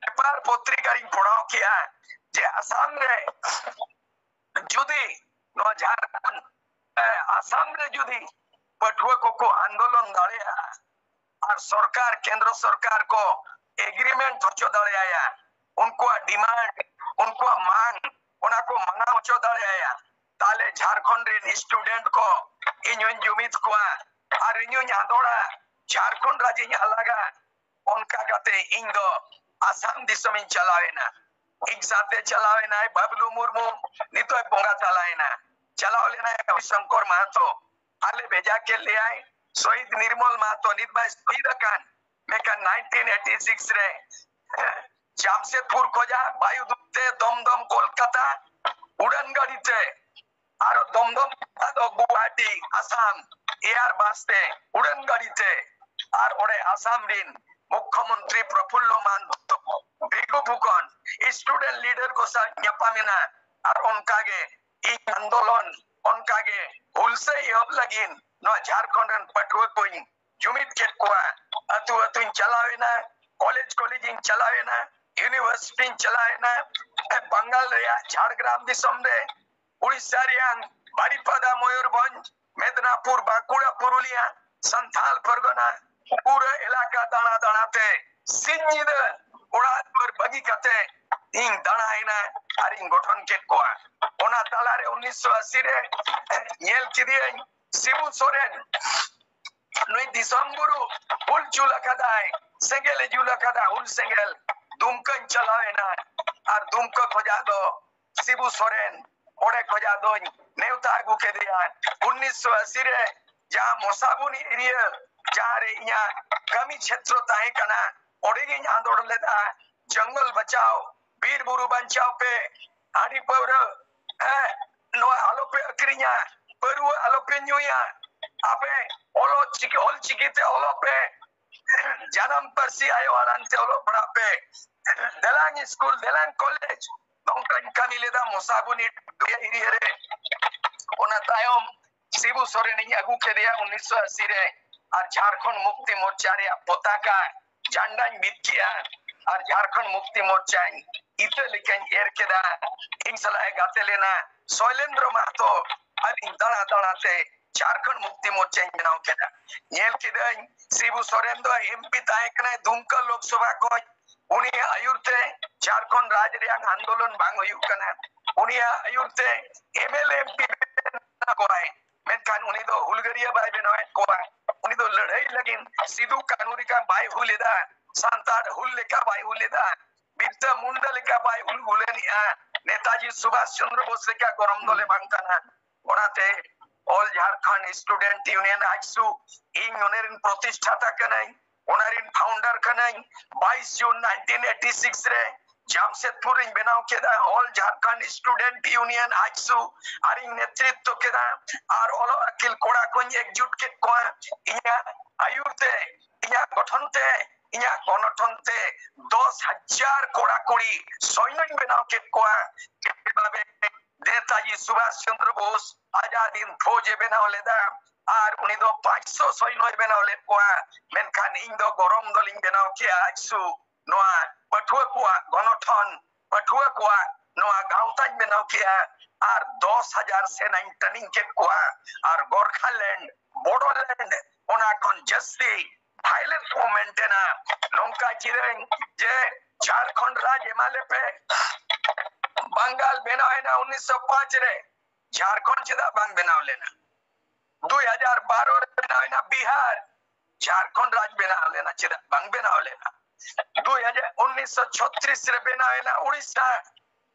ᱯᱮᱯᱟᱨ ᱯᱚᱛᱨᱤᱠᱟ ᱨᱤᱧ ᱯᱚᱲᱦᱟᱣ ᱠᱮᱜᱼᱟ ᱡᱮ ᱟᱥᱟᱢ ᱨᱮ ᱡᱩᱫᱤ ᱱᱚᱣᱟ ᱡᱷᱟᱲᱠᱷᱚᱸᱰ, ᱮ, ᱟᱥᱟᱢ ᱨᱮ ᱡᱩᱫᱤ ᱯᱟᱹᱴᱷᱩᱣᱟᱹ ᱠᱚᱠᱚ ᱟᱱᱫᱳᱞᱚᱱ ᱫᱟᱲᱮᱭᱟᱜᱼᱟ ᱟᱨ ᱥᱚᱨᱠᱟᱨ, ᱠᱮᱱᱫᱨᱚ ᱥᱚᱨᱠᱟᱨ ᱠᱚ agreement ᱦᱚᱪᱚ ᱫᱟᱲᱮᱭᱟᱭᱟ, ᱩᱱᱠᱩᱣᱟᱜ demand, ᱩᱱᱠᱩᱣᱟᱜ ᱢᱟᱝ, ᱚᱱᱟ ᱠᱚ ᱢᱟᱱᱟᱣ ᱦᱚᱪᱚ ᱫᱟᱲᱮᱭᱟᱭᱟ, ᱛᱟᱦᱞᱮ ᱡᱷᱟᱲᱠᱷᱚᱸᱰ ᱨᱮᱱ student ᱠᱚ ᱤᱧ ᱦᱚᱧ ᱡᱩᱢᱤᱫ ᱠᱚᱣᱟ ᱟᱨ ᱤᱧ ᱦᱚᱧ ᱟᱸᱫᱳᱲᱟ, ᱡᱷᱟᱲᱠᱷᱚᱸᱰ ᱨᱟᱡᱽ ᱤᱧ ᱟᱞᱟᱜᱟ᱾ ᱚᱱᱠᱟ ᱠᱟᱛᱮ ᱤᱧ ᱫᱚ ᱟᱥᱟᱢ ᱫᱤᱥᱚᱢ ᱤᱧ ᱪᱟᱞᱟᱣ ᱮᱱᱟ᱾ ᱤᱧ ᱥᱟᱶᱛᱮ ᱪᱟᱞᱟᱣ ᱮᱱᱟᱭ ᱵᱟᱵᱞᱩ ᱢᱩᱨᱢᱩ, ᱱᱤᱛᱚᱜ ᱵᱚᱸᱜᱟ ᱛᱟᱞᱟᱭᱮᱱᱟ᱾ ᱪᱟᱞᱟᱣ ᱞᱮᱱᱟᱭ ᱨᱚᱵᱤ ᱥᱚᱝᱠᱚᱨ ᱢᱟᱦᱟᱛᱚ, ᱟᱞᱮ ᱵᱷᱮᱡᱟ ᱠᱮᱫ ᱞᱮᱭᱟᱭ ᱥᱚᱦᱤᱫ ᱱᱤᱨᱢᱚᱞ ᱢᱟᱦᱟᱛᱚ, ᱱᱤᱛ ᱢᱟᱭ ᱥᱚᱦᱤᱫ ᱟᱠᱟᱱ᱾ ᱢᱮᱱᱠᱷᱟᱱ nineteen eighty six ᱨᱮ ᱡᱟᱢᱥᱮᱫᱽᱯᱩᱨ ᱠᱷᱚᱱᱟᱜ ᱵᱟᱭᱩ ᱫᱩᱛ ᱛᱮ ᱫᱚᱢᱫᱚᱢ ᱠᱳᱞᱠᱟᱛᱟ ᱩᱰᱟᱹᱱ ᱜᱟᱹᱰᱤ ᱛᱮ, ᱟᱨ ᱫᱚᱢᱫᱚᱢ ᱠᱷᱚᱱᱟᱜ ᱫᱚ ᱜᱩᱣᱟᱦᱟᱴᱤ ᱟᱥᱟᱢ air bus ᱛᱮ, ᱩᱰᱟᱹᱱ ᱜᱟᱹᱰᱤ ᱛᱮ, ᱟᱨ ᱚᱸᱰᱮ ᱟᱥᱟᱢ ᱨᱤᱱ ᱢᱩᱠᱷᱭᱚᱢᱚᱱᱛᱨᱤ ᱯᱨᱚᱯᱷᱩᱞᱞᱚ ᱢᱟᱱᱛᱷ, ᱵᱷᱨᱤᱜᱩ ᱯᱷᱩᱠᱚᱱ, student leader ᱠᱚ ᱥᱟᱶ ᱧᱟᱯᱟᱢ ᱮᱱᱟ᱾ ᱟᱨ ᱚᱱᱠᱟᱜᱮ ᱤᱧ ᱟᱱᱫᱳᱞᱚᱱ, ᱚᱱᱠᱟᱜᱮ ᱦᱩᱞᱥᱟᱹᱭ ᱮᱦᱚᱵ ᱞᱟᱹᱜᱤᱫ ᱱᱚᱣᱟ ᱡᱷᱟᱲᱠᱷᱚᱸᱰ ᱨᱮᱱ ᱯᱟᱹᱴᱷᱩᱣᱟᱹ ᱠᱚᱧ ᱡᱩᱢᱤᱫ ᱠᱮᱫ ᱠᱚᱣᱟ᱾ ᱟᱹᱛᱩ ᱟᱹᱛᱩᱧ ᱪᱟᱞᱟᱣ ᱮᱱᱟ, ᱠᱚᱞᱮᱡᱽ ᱠᱚᱞᱮᱡᱽ ᱤᱧ ᱪᱟᱞᱟᱣ ᱮᱱᱟ, ᱤᱭᱩᱱᱤᱵᱷᱟᱨᱥᱤᱴᱤᱧ ᱪᱟᱞᱟᱣ ᱮᱱᱟ, ᱵᱟᱝᱜᱟᱞ ᱨᱮᱭᱟᱜ ᱡᱷᱟᱲᱜᱨᱟᱢ ᱫᱤᱥᱚᱢ ᱨᱮ, ᱩᱲᱤᱥᱥᱟ ᱨᱮᱭᱟᱜ ᱵᱟᱨᱤᱯᱟᱫᱟ, ᱢᱚᱭᱩᱨᱵᱷᱚᱸᱡᱽ, ᱢᱮᱫᱽᱱᱟᱯᱩᱨ, ᱵᱟᱸᱠᱩᱲᱟ, ᱯᱩᱨᱩᱞᱤᱭᱟ, ᱥᱟᱱᱛᱷᱟᱞ ᱯᱟᱨᱜᱟᱱᱟ, ᱯᱩᱨᱟᱹ ᱮᱞᱟᱠᱟ ᱫᱟᱬᱟ ᱫᱟᱬᱟ ᱛᱮ ᱥᱤᱧ ᱧᱤᱫᱟᱹ ᱚᱲᱟᱜ ᱫᱩᱣᱟᱹᱨ ᱵᱟᱹᱜᱤ ᱠᱟᱛᱮ ᱤᱧ ᱫᱟᱬᱟᱭᱮᱱᱟ ᱟᱨᱤᱧ ᱜᱚᱴᱷᱚᱱ ᱠᱮᱫ ᱠᱚᱣᱟ᱾ ᱚᱱᱟ ᱛᱟᱞᱟᱨᱮ ᱩᱱᱤᱥᱥᱚ ᱟᱥᱤ ᱨᱮ ᱧᱮᱞ ᱠᱮᱫᱮᱭᱟᱹᱧ ᱥᱤᱵᱩ ᱥᱚᱨᱮᱱ, ᱱᱩᱭ ᱫᱤᱥᱚᱢ ᱜᱩᱨᱩ ᱦᱩᱞ ᱡᱩᱞ ᱟᱠᱟᱫᱟᱭ, ᱥᱮᱸᱜᱮᱞ ᱮ ᱡᱩᱞ ᱟᱠᱟᱫᱟ, ᱦᱩᱞ ᱥᱮᱸᱜᱮᱞ᱾ ᱫᱩᱢᱠᱟᱹᱧ ᱪᱟᱞᱟᱣ ᱮᱱᱟ ᱟᱨ ᱫᱩᱢᱠᱟᱹ ᱠᱷᱚᱱᱟᱜ ᱫᱚ ᱥᱤᱵᱩ ᱥᱚᱨᱮᱱ ᱚᱸᱰᱮ ᱠᱷᱚᱱᱟᱜ ᱫᱚᱧ ᱱᱮᱣᱛᱟ ᱟᱹᱜᱩ ᱠᱮᱫᱮᱭᱟ᱾ ᱩᱱᱤᱥᱥᱚ ᱟᱥᱤ ᱨᱮ ᱡᱟᱦᱟᱸ ᱢᱚᱥᱟᱵᱩᱱᱤ area, ᱡᱟᱦᱟᱸ ᱨᱮ ᱤᱧᱟᱹᱜ ᱠᱟᱹᱢᱤ ᱪᱷᱮᱛᱨᱚ ᱛᱟᱦᱮᱸ ᱠᱟᱱᱟ, ᱚᱸᱰᱮ ᱜᱤᱧ ᱟᱸᱫᱳᱲ ᱞᱮᱫᱟ, ᱡᱚᱝᱜᱚᱞ ᱵᱟᱪᱟᱣ, ᱵᱤᱨ ᱵᱩᱨᱩ ᱵᱟᱧᱪᱟᱣ ᱯᱮ, ᱦᱟᱺᱰᱤ ᱯᱟᱹᱣᱨᱟᱹ, ᱦᱮᱸ, ᱱᱚᱣᱟ ᱟᱞᱚᱯᱮ ᱟᱹᱠᱷᱨᱤᱧᱟ, ᱯᱟᱹᱨᱣᱟᱹ ᱟᱞᱚᱯᱮ ᱧᱩᱭᱟ, ᱟᱯᱮ ᱚᱞᱚᱜ ᱪᱤᱠᱤ, ᱚᱞ ᱪᱤᱠᱤ ᱛᱮ ᱚᱞᱚᱜ ᱯᱮ, ᱡᱟᱱᱟᱢ ᱯᱟᱹᱨᱥᱤ ᱟᱭᱳ ᱟᱲᱟᱝ ᱛᱮ ᱚᱞᱚᱜ ᱯᱟᱲᱦᱟᱜ ᱯᱮ᱾ ᱫᱮᱞᱟᱝ ᱥᱠᱩᱞ, ᱫᱮᱞᱟᱝ ᱠᱚᱞᱮᱡᱽ, ᱱᱚᱝᱠᱟᱧ ᱠᱟᱹᱢᱤ ᱞᱮᱫᱟ ᱢᱚᱥᱟᱵᱩᱱᱤ ᱮᱨᱤᱭᱟ ᱨᱮ᱾ ᱚᱱᱟ ᱛᱟᱭᱚᱢ ᱥᱤᱵᱩ ᱥᱚᱨᱮᱱᱤᱧ ᱟᱹᱜᱩ ᱠᱮᱫᱮᱭᱟ ᱩᱱᱤᱥᱥᱚ ᱟᱥᱤ ᱨᱮ, ᱟᱨ ᱡᱷᱟᱲᱠᱷᱚᱸᱰ ᱢᱩᱠᱛᱤ ᱢᱳᱨᱪᱟ ᱨᱮᱭᱟᱜ ᱯᱚᱛᱟᱠᱟ ᱡᱷᱟᱱᱰᱟᱧ ᱵᱤᱫ ᱠᱮᱜᱼᱟ, ᱟᱨ ᱡᱷᱟᱲᱠᱷᱚᱸᱰ ᱢᱩᱠᱛᱤ ᱢᱳᱨᱪᱟᱧ ᱤᱛᱟᱹ ᱞᱮᱠᱟᱧ ᱮᱨ ᱠᱮᱫᱟ᱾ ᱤᱧ ᱥᱟᱞᱟᱜ ᱮ ᱜᱟᱛᱮ ᱞᱮᱱᱟ ᱥᱚᱭᱞᱮᱱᱫᱨᱚ ᱢᱟᱦᱟᱛᱚ, ᱟᱨ ᱤᱧ ᱫᱟᱬᱟ ᱫᱟᱬᱟ ᱛᱮ ᱡᱷᱟᱲᱠᱷᱚᱸᱰ ᱢᱩᱠᱛᱤ ᱢᱳᱨᱪᱟᱧ ᱵᱮᱱᱟᱣ ᱠᱮᱫᱟ᱾ ᱧᱮᱞ ᱠᱤᱫᱟᱹᱧ ᱥᱤᱵᱩ ᱥᱚᱨᱮᱱ ᱫᱚ ᱮᱢᱯᱤ ᱛᱟᱦᱮᱸ ᱠᱟᱱᱟᱭ ᱫᱩᱢᱠᱟ ᱞᱳᱠᱥᱚᱵᱷᱟ ᱠᱷᱚᱱ, ᱩᱱᱤᱭᱟᱜ ᱟᱹᱭᱩᱨ ᱛᱮ ᱡᱷᱟᱲᱠᱷᱚᱸᱰ ᱨᱟᱡᱽ ᱨᱮᱭᱟᱜ ᱟᱱᱫᱳᱞᱚᱱ ᱵᱟᱝ ᱦᱩᱭᱩᱜ ᱠᱟᱱᱟ᱾ ᱩᱱᱤᱭᱟᱜ ᱟᱹᱭᱩᱨ ᱛᱮ ᱮᱢᱮᱞᱮ ᱮᱢᱯᱤ ᱵᱮᱱᱟᱣ ᱠᱚᱣᱟᱭ, ᱢᱮᱱᱠᱷᱟᱱ ᱩᱱᱤ ᱫᱚ ᱦᱩᱞᱜᱟᱹᱨᱤᱭᱟᱹ ᱵᱟᱭ ᱵᱮᱱᱟᱣᱮᱫ ᱠᱚᱣᱟ᱾ ᱩᱱᱤ ᱫᱚ ᱞᱟᱹᱲᱦᱟᱹᱭ ᱞᱟᱹᱜᱤᱫ ᱥᱤᱫᱩ ᱠᱟᱹᱱᱦᱩ ᱞᱮᱠᱟ ᱵᱟᱭ ᱦᱩᱞ ᱮᱫᱟ, ᱥᱟᱱᱛᱟᱲ ᱦᱩᱞ ᱞᱮᱠᱟ ᱵᱟᱭ ᱦᱩᱞ ᱮᱫᱟ, ᱵᱤᱨᱥᱟ ᱢᱩᱱᱰᱟ ᱞᱮᱠᱟ ᱵᱟᱭ ᱦᱩᱞ ᱦᱩᱞᱟᱹᱱᱤᱜᱼᱟ, ᱱᱮᱛᱟᱡᱤ ᱥᱩᱵᱷᱟᱥ ᱪᱚᱱᱫᱨᱚ ᱵᱳᱥ ᱞᱮᱠᱟ ᱜᱚᱨᱚᱢ ᱫᱚᱞᱮ ᱵᱟᱝ ᱠᱟᱱᱟ᱾ ᱚᱱᱟᱛᱮ ᱚᱞ ᱡᱷᱟᱲᱠᱷᱚᱸᱰ ᱥᱴᱩᱰᱮᱱᱴ ᱤᱭᱩᱱᱤᱭᱚᱱ ᱟᱡᱥᱩ, ᱤᱧ ᱚᱱᱟ ᱨᱮᱱ ᱯᱨᱚᱛᱤᱥᱴᱷᱟᱛᱟ ᱠᱟᱹᱱᱟᱹᱧ, ᱚᱱᱟ ᱨᱮᱱ ᱯᱷᱟᱣᱩᱱᱰᱟᱨ ᱠᱟᱹᱱᱟᱹᱧ᱾ ᱵᱟᱭᱤᱥ ᱡᱩᱱ ᱱᱟᱭᱤᱱᱴᱤᱱ ᱮᱭᱤᱴᱤ ᱥᱤᱠᱥ ᱨᱮ ᱡᱟᱢᱥᱮᱫᱽᱯᱩᱨ ᱨᱤᱧ ᱵᱮᱱᱟᱣ ᱠᱮᱫᱟ ᱚᱞ ᱡᱷᱟᱲᱠᱷᱚᱸᱰ ᱥᱴᱩᱰᱮᱱᱴ ᱤᱭᱩᱱᱤᱭᱚᱱ ᱟᱡᱥᱩ, ᱟᱨᱤᱧ ᱱᱮᱛᱨᱤᱛᱵ ᱠᱮᱫᱟ᱾ ᱟᱨ ᱚᱞᱚᱜ ᱟᱹᱠᱤᱞ ᱠᱚᱲᱟ ᱠᱚᱧ ᱮᱠᱡᱩᱴ ᱠᱮᱫ ᱠᱚᱣᱟ᱾ ᱤᱧᱟᱹᱜ ᱟᱹᱭᱩᱨ ᱛᱮ, ᱤᱧᱟᱹᱜ ᱜᱚᱴᱷᱚᱱ ᱛᱮ, ᱤᱧᱟᱹᱜ ᱜᱚᱱᱚᱴᱷᱚᱱ ᱛᱮ ᱫᱚᱥ ᱦᱟᱡᱟᱨ ᱠᱚᱲᱟ ᱠᱩᱲᱤ ᱥᱚᱭᱱᱚᱧ ᱵᱮᱱᱟᱣ ᱠᱮᱫ ᱠᱚᱣᱟ᱾ ᱡᱮᱵᱷᱟᱵᱮ ᱱᱮᱛᱟᱡᱤ ᱥᱩᱵᱷᱟᱥ ᱪᱚᱱᱫᱨᱚ ᱵᱳᱥ ᱟᱡᱟᱫᱤᱱ ᱯᱷᱳᱡᱽ ᱮ ᱵᱮᱱᱟᱣ ᱞᱮᱫᱟ, ᱟᱨ ᱩᱱᱤ ᱫᱚ ᱯᱟᱸᱪᱥᱚ ᱥᱚᱭᱱᱚᱭ ᱵᱮᱱᱟᱣ ᱞᱮᱫ ᱠᱚᱣᱟ, ᱢᱮᱱᱠᱷᱟᱱ ᱤᱧ ᱫᱚ ᱜᱚᱨᱚᱢ ᱫᱚᱞᱤᱧ ᱵᱮᱱᱟᱣ ᱠᱮᱜᱼᱟ ᱟᱡᱥᱩ᱾ ᱱᱚᱣᱟ ᱯᱟᱹᱴᱷᱩᱣᱟᱹ ᱠᱚᱣᱟᱜ ᱜᱚᱱᱚᱴᱷᱚᱱ, ᱯᱟᱹᱴᱷᱩᱣᱟᱹ ᱠᱚᱣᱟᱜ ᱱᱚᱣᱟ ᱜᱟᱶᱛᱟᱧ ᱵᱮᱱᱟᱣ ᱠᱮᱜᱼᱟ, ᱟᱨ ᱫᱚᱥ ᱦᱟᱡᱟᱨ ᱥᱮᱱᱟᱧ ᱴᱨᱮᱱᱤᱝ ᱠᱮᱫ ᱠᱚᱣᱟ, ᱟᱨ ᱜᱚᱨᱠᱷᱟᱞᱮᱱᱰ, ᱵᱚᱰᱳᱞᱮᱱᱰ, ᱚᱱᱟ ᱠᱷᱚᱱ ᱡᱟᱹᱥᱛᱤ ᱵᱷᱟᱭᱞᱮᱱᱥ ᱢᱩᱵᱷᱢᱮᱱᱴ ᱮᱱᱟ᱾ ᱱᱚᱝᱠᱟ ᱪᱤᱨᱟᱹᱧ ᱡᱮ ᱡᱷᱟᱲᱠᱷᱚᱸᱰ ᱨᱟᱡᱽ ᱮᱢᱟ ᱞᱮᱯᱮ᱾ ᱵᱟᱝᱜᱟᱞ ᱵᱮᱱᱟᱣ ᱮᱱᱟ ᱩᱱᱤᱥᱥᱚ ᱯᱟᱸᱪ ᱨᱮ, ᱡᱷᱟᱲᱠᱷᱚᱸᱰ ᱪᱮᱫᱟᱜ ᱵᱟᱝ ᱵᱮᱱᱟᱣ ᱞᱮᱱᱟ? ᱫᱩᱭ ᱦᱟᱡᱟᱨ ᱵᱟᱨᱚ ᱨᱮ ᱵᱮᱱᱟᱣ ᱮᱱᱟ ᱵᱤᱦᱟᱨ, ᱡᱷᱟᱲᱠᱷᱚᱸᱰ ᱨᱟᱡᱽ ᱵᱮᱱᱟᱣ ᱞᱮᱱᱟ, ᱪᱮᱫᱟᱜ ᱵᱟᱝ ᱵᱮᱱᱟᱣ ᱞᱮᱱᱟ? ᱫᱩᱭ ᱦᱟᱡᱟᱨ, ᱩᱱᱤᱥᱥᱚ ᱪᱷᱚᱛᱨᱤᱥ ᱨᱮ ᱵᱮᱱᱟᱣ ᱮᱱᱟ ᱩᱲᱤᱥᱥᱟ,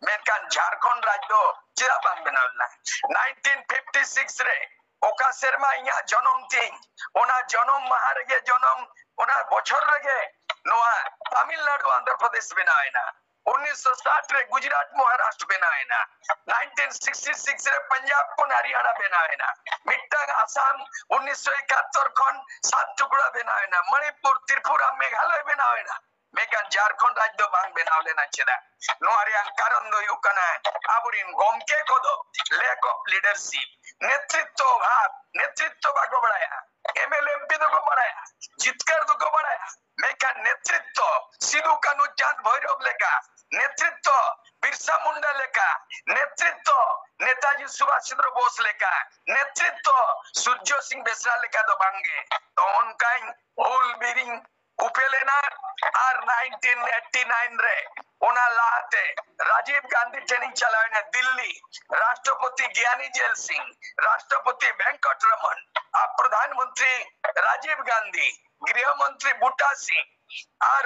ᱢᱮᱱᱠᱷᱟᱱ ᱡᱷᱟᱲᱠᱷᱚᱸᱰ ᱨᱟᱡᱽ ᱫᱚ ᱪᱮᱫᱟᱜ ᱵᱟᱝ ᱵᱮᱱᱟᱣ ᱞᱮᱱᱟ? ᱱᱟᱭᱤᱱᱴᱤᱱ ᱯᱷᱤᱯᱴᱤ ᱥᱤᱠᱥ ᱨᱮ ᱚᱠᱟ ᱥᱮᱨᱢᱟ ᱤᱧᱟᱹᱜ ᱡᱚᱱᱚᱢ ᱛᱤᱧ, ᱚᱱᱟ ᱡᱚᱱᱚᱢ ᱢᱟᱦᱟ ᱨᱮᱜᱮ, ᱡᱚᱱᱚᱢ, ᱚᱱᱟ ᱵᱚᱪᱷᱚᱨ ᱨᱮᱜᱮ ᱱᱚᱣᱟ ᱛᱟᱢᱤᱞᱱᱟᱲᱩ ᱟᱱᱫᱷᱨᱚ ᱯᱨᱚᱫᱮᱥ ᱵᱮᱱᱟᱣ ᱮᱱᱟ᱾ ᱩᱱᱤᱥᱥᱚ ᱥᱟᱴ ᱨᱮ ᱜᱩᱡᱽᱨᱟᱴ ᱢᱚᱦᱟᱨᱟᱥᱴᱨ ᱵᱮᱱᱟᱣ ᱮᱱᱟ᱾ ᱱᱟᱭᱤᱱᱴᱤᱱ ᱥᱤᱠᱥᱴᱤ ᱥᱤᱠᱥ ᱨᱮ ᱯᱟᱧᱡᱟᱵᱽ ᱠᱷᱚᱱ ᱦᱟᱨᱤᱭᱟᱱᱟ ᱵᱮᱱᱟᱣ ᱮᱱᱟ᱾ ᱢᱤᱫᱴᱟᱝ ᱟᱥᱟᱢ ᱩᱱᱤᱥᱥᱚ ᱮᱠᱟᱛᱛᱚᱨ ᱠᱷᱚᱱ ᱥᱟᱛ ᱴᱩᱠᱲᱟ ᱵᱮᱱᱟᱣ ᱮᱱᱟ᱾ ᱢᱚᱬᱤᱯᱩᱨ, ᱛᱨᱤᱯᱩᱨᱟ, ᱢᱮᱜᱷᱟᱞᱚᱭ ᱵᱮᱱᱟᱣ ᱮᱱᱟ᱾ ᱢᱮᱱᱠᱷᱟᱱ ᱡᱷᱟᱲᱠᱷᱚᱸᱰ ᱨᱟᱡᱽ ᱫᱚ ᱵᱟᱝ ᱵᱮᱱᱟᱣ ᱞᱮᱱᱟ᱾ ᱪᱮᱫᱟᱜ? ᱱᱚᱣᱟ ᱨᱮᱭᱟᱜ ᱠᱟᱨᱚᱱ ᱫᱚ ᱦᱩᱭᱩᱜ ᱠᱟᱱᱟ ᱟᱵᱚᱨᱮᱱ ᱜᱚᱢᱠᱮ ᱠᱚᱫᱚ lack of leadership, ᱱᱮᱛᱨᱤᱛᱵ ᱚᱵᱷᱟᱵ, ᱱᱮᱛᱨᱤᱛᱵ ᱵᱟᱠᱚ ᱵᱟᱲᱟᱭᱟ᱾ ᱮᱢ ᱮᱞ ᱮᱢ ᱯᱤ ᱫᱚᱠᱚ ᱵᱟᱲᱟᱭᱟ, ᱡᱤᱛᱠᱟᱹᱨ ᱫᱚᱠᱚ ᱵᱟᱲᱟᱭᱟ, ᱢᱮᱱᱠᱷᱟᱱ ᱱᱮᱛᱨᱤᱛᱵ ᱥᱤᱫᱩ ᱠᱟᱹᱱᱩ ᱪᱟᱸᱫ ᱵᱷᱳᱭᱨᱚᱵ ᱞᱮᱠᱟ, ᱱᱮᱛᱨᱤᱛᱵ ᱵᱤᱨᱥᱟ ᱢᱩᱱᱰᱟ ᱞᱮᱠᱟ, ᱱᱮᱛᱨᱤᱛᱵ ᱱᱮᱛᱟᱡᱤ ᱥᱩᱵᱷᱟᱥ ᱪᱚᱸᱫᱽᱨᱚ ᱵᱳᱥ ᱞᱮᱠᱟ, ᱱᱮᱛᱨᱤᱛᱵ ᱥᱩᱨᱡᱚ ᱥᱤᱝ ᱵᱮᱥᱨᱟ ᱞᱮᱠᱟ ᱫᱚ ᱵᱟᱝᱜᱮ᱾ ᱛᱚ ᱚᱱᱠᱟᱧ ᱦᱩᱞ ᱵᱤᱨᱤᱧ ᱩᱯᱮᱞ ᱮᱱᱟ᱾ ᱟᱨ ᱱᱟᱭᱤᱱᱴᱤᱱ ᱮᱭᱤᱴᱤ ᱱᱟᱭᱤᱱ ᱨᱮ ᱚᱱᱟ ᱞᱟᱦᱟᱛᱮ ᱨᱟᱡᱤᱵ ᱜᱟᱱᱫᱷᱤ ᱴᱷᱮᱱᱤᱧ ᱪᱟᱞᱟᱣ ᱮᱱᱟ ᱫᱤᱞᱞᱤ᱾ ᱨᱟᱥᱴᱨᱚᱯᱚᱛᱤ ᱜᱤᱭᱟᱱᱤ ᱡᱮᱞ ᱥᱤᱝ, ᱨᱟᱥᱴᱨᱚᱯᱚᱛᱤ ᱵᱷᱮᱝᱠᱚᱴ ᱨᱚᱢᱚᱱ ᱟᱨ ᱯᱨᱚᱫᱷᱟᱱ ᱢᱚᱱᱛᱨᱤ ᱨᱟᱡᱤᱵ ᱜᱟᱱᱫᱷᱤ, ᱜᱨᱤᱦᱚ ᱢᱚᱱᱛᱨᱤ ᱵᱩᱴᱟ ᱥᱤᱝ ᱟᱨ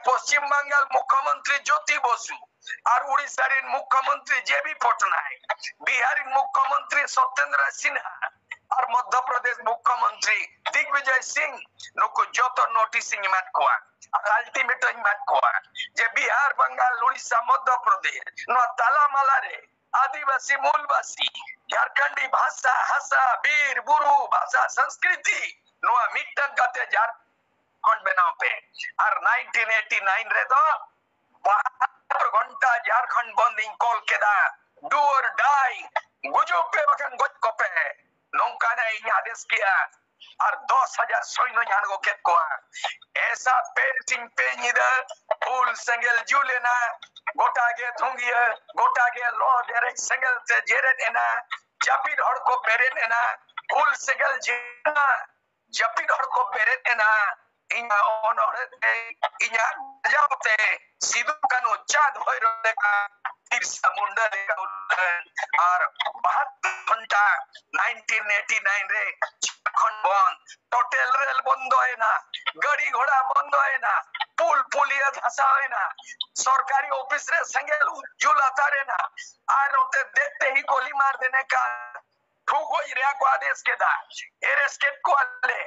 ᱯᱚᱥᱪᱤᱢ ᱵᱟᱝᱜᱟᱞ ᱢᱩᱠᱷᱭᱚᱢᱚᱱᱛᱨᱤ ᱡᱳᱛᱤ ᱵᱚᱥᱩ ᱟᱨ ᱩᱲᱤᱥᱥᱟ ᱨᱮᱱ ᱢᱩᱠᱷᱭᱚᱢᱚᱱᱛᱨᱤ ᱡᱮ ᱵᱤ ᱯᱚᱴᱱᱟᱭᱮᱠ, ᱵᱤᱦᱟᱨ ᱨᱮᱱ ᱢᱩᱠᱷᱭᱚᱢᱚᱱᱛᱨᱤ ᱥᱚᱛᱮᱱᱫᱨᱚ ᱥᱤᱱᱦᱟ ᱟᱨ ᱢᱚᱫᱽᱫᱷᱚ ᱯᱨᱚᱫᱮᱥ ᱢᱩᱠᱷᱭᱚᱢᱚᱱᱛᱨᱤ ᱫᱤᱜᱽᱵᱤᱡᱚᱭ ᱥᱤᱝ, ᱱᱩᱠᱩ ᱡᱚᱛᱚ ᱱᱳᱴᱤᱥ ᱤᱧ ᱮᱢᱟᱫ ᱠᱚᱣᱟ ᱟᱨ ᱟᱞᱴᱤᱢᱮᱴᱟᱢ ᱤᱧ ᱮᱢᱟᱫ ᱠᱚᱣᱟ ᱡᱮ ᱵᱤᱦᱟᱨ, ᱵᱟᱝᱜᱟᱞ, ᱩᱲᱤᱥᱥᱟ, ᱢᱚᱫᱽᱫᱷᱚ ᱯᱨᱚᱫᱮᱥ, ᱱᱚᱣᱟ ᱛᱟᱞᱟᱢᱟᱞᱟ ᱨᱮ ᱟᱹᱫᱤᱵᱟᱹᱥᱤ, ᱢᱩᱞᱵᱟᱥᱤ, ᱡᱷᱟᱨᱠᱷᱚᱸᱰᱤ ᱵᱷᱟᱥᱟ, ᱦᱟᱥᱟ, ᱵᱤᱨ, ᱵᱩᱨᱩ, ᱵᱷᱟᱥᱟ, ᱥᱚᱝᱥᱠᱨᱤᱛᱤ, ᱱᱚᱣᱟ ᱢᱤᱫᱴᱟᱝ ᱠᱟᱛᱮ ᱡᱷᱟᱨᱠᱷᱚᱸᱰ ᱵᱮᱱᱟᱣ ᱯᱮ᱾ ᱟᱨ ᱱᱟᱭᱤᱱᱴᱤᱱ ᱮᱭᱤᱴᱤ ᱱᱟᱭᱤᱱ ᱨᱮᱫᱚ ᱵᱟᱦᱟᱛᱛᱳᱨ ᱜᱷᱚᱱᱴᱟ ᱡᱷᱟᱨᱠᱷᱚᱸᱰ ᱵᱚᱱᱫ ᱤᱧ ᱠᱚᱞ ᱠᱮᱫᱟ᱾ Do or die, ᱜᱩᱡᱩᱜ ᱯᱮ ᱵᱟᱠᱷᱟᱱ ᱜᱚᱡ ᱠᱚᱯᱮ, ᱱᱚᱝᱠᱟᱱᱟᱜ ᱤᱧ ᱟᱫᱮᱥ ᱠᱮᱫᱟ᱾ ᱟᱨ ᱫᱚᱥ ᱦᱟᱡᱟᱨ ᱥᱚᱭᱱᱚᱧ ᱟᱬᱜᱚ ᱠᱮᱫ ᱠᱚᱣᱟ᱾ ᱮᱥᱟ ᱯᱮ ᱥᱤᱧ ᱯᱮ ᱧᱤᱫᱟᱹ ᱦᱩᱞ ᱥᱮᱸᱜᱮᱞ ᱡᱩᱞ ᱮᱱᱟ᱾ ᱜᱚᱴᱟ ᱜᱮ ᱫᱷᱩᱸᱜᱤᱭᱟᱹ, ᱜᱚᱴᱟ ᱜᱮ ᱞᱚ ᱰᱮᱨᱮᱡ ᱥᱮᱸᱜᱮᱞ ᱛᱮ ᱡᱮᱨᱮᱫ ᱮᱱᱟ᱾ ᱡᱟᱹᱯᱤᱫ ᱦᱚᱲ ᱠᱚ ᱵᱮᱨᱮᱫ ᱮᱱᱟ᱾ ᱦᱩᱞ ᱥᱮᱸᱜᱮᱞ ᱡᱤᱞ ᱮᱱᱟ᱾ ᱡᱟᱹᱯᱤᱫ ᱦᱚᱲ ᱠᱚ ᱵᱮᱨᱮᱫ ᱮᱱᱟ᱾ ᱤᱧᱟᱹᱜ ᱚᱱᱚᱬᱦᱮ ᱛᱮ, ᱤᱧᱟᱹᱜ ᱜᱟᱡᱟᱣ ᱛᱮ ᱥᱤᱫᱩ ᱠᱟᱹᱱᱦᱩ ᱪᱟᱸᱫ ᱵᱷᱳᱭᱨᱳᱵ ᱞᱮᱠᱟ ᱵᱤᱨᱥᱟ ᱢᱩᱱᱰᱟ ᱞᱮᱠᱟ ᱩᱞᱞᱟᱹᱭ ᱟᱨ ᱵᱟᱦᱟᱛᱛᱳᱨ ᱜᱷᱚᱱᱴᱟ ᱱᱟᱭᱤᱱᱴᱤᱱ ᱮᱭᱤᱴᱤ ᱱᱟᱭᱤᱱ ᱨᱮ ᱡᱷᱟᱲᱠᱷᱚᱸᱰ ᱵᱚᱱᱫ, ᱴᱳᱴᱮᱞ ᱨᱮᱞ ᱵᱚᱱᱫᱚᱭᱮᱱᱟ, ᱜᱟᱹᱰᱤ ᱜᱷᱚᱲᱟ ᱵᱚᱱᱫᱚᱭᱮᱱᱟ, ᱯᱩᱞ ᱯᱩᱞᱤᱭᱟᱹ ᱫᱷᱟᱥᱟᱣᱮᱱᱟ, ᱥᱚᱨᱠᱟᱨᱤ ᱚᱯᱷᱤᱥ ᱨᱮ ᱥᱮᱸᱜᱮᱞ ᱡᱩᱞ ᱟᱛᱟᱨᱮᱱᱟ, ᱟᱨ ᱱᱚᱛᱮ ᱫᱮᱠᱛᱮ ᱦᱤ ᱜᱳᱞᱤ ᱢᱟᱨ ᱫᱮᱱᱮ ᱠᱟ ᱴᱷᱩ ᱜᱚᱡ ᱨᱮᱭᱟᱜ ᱠᱚ ᱟᱫᱮᱥ ᱠᱮᱫᱟ᱾ ᱮᱨᱮᱥᱴ ᱠᱮᱫ ᱠᱚᱣᱟ ᱞᱮ,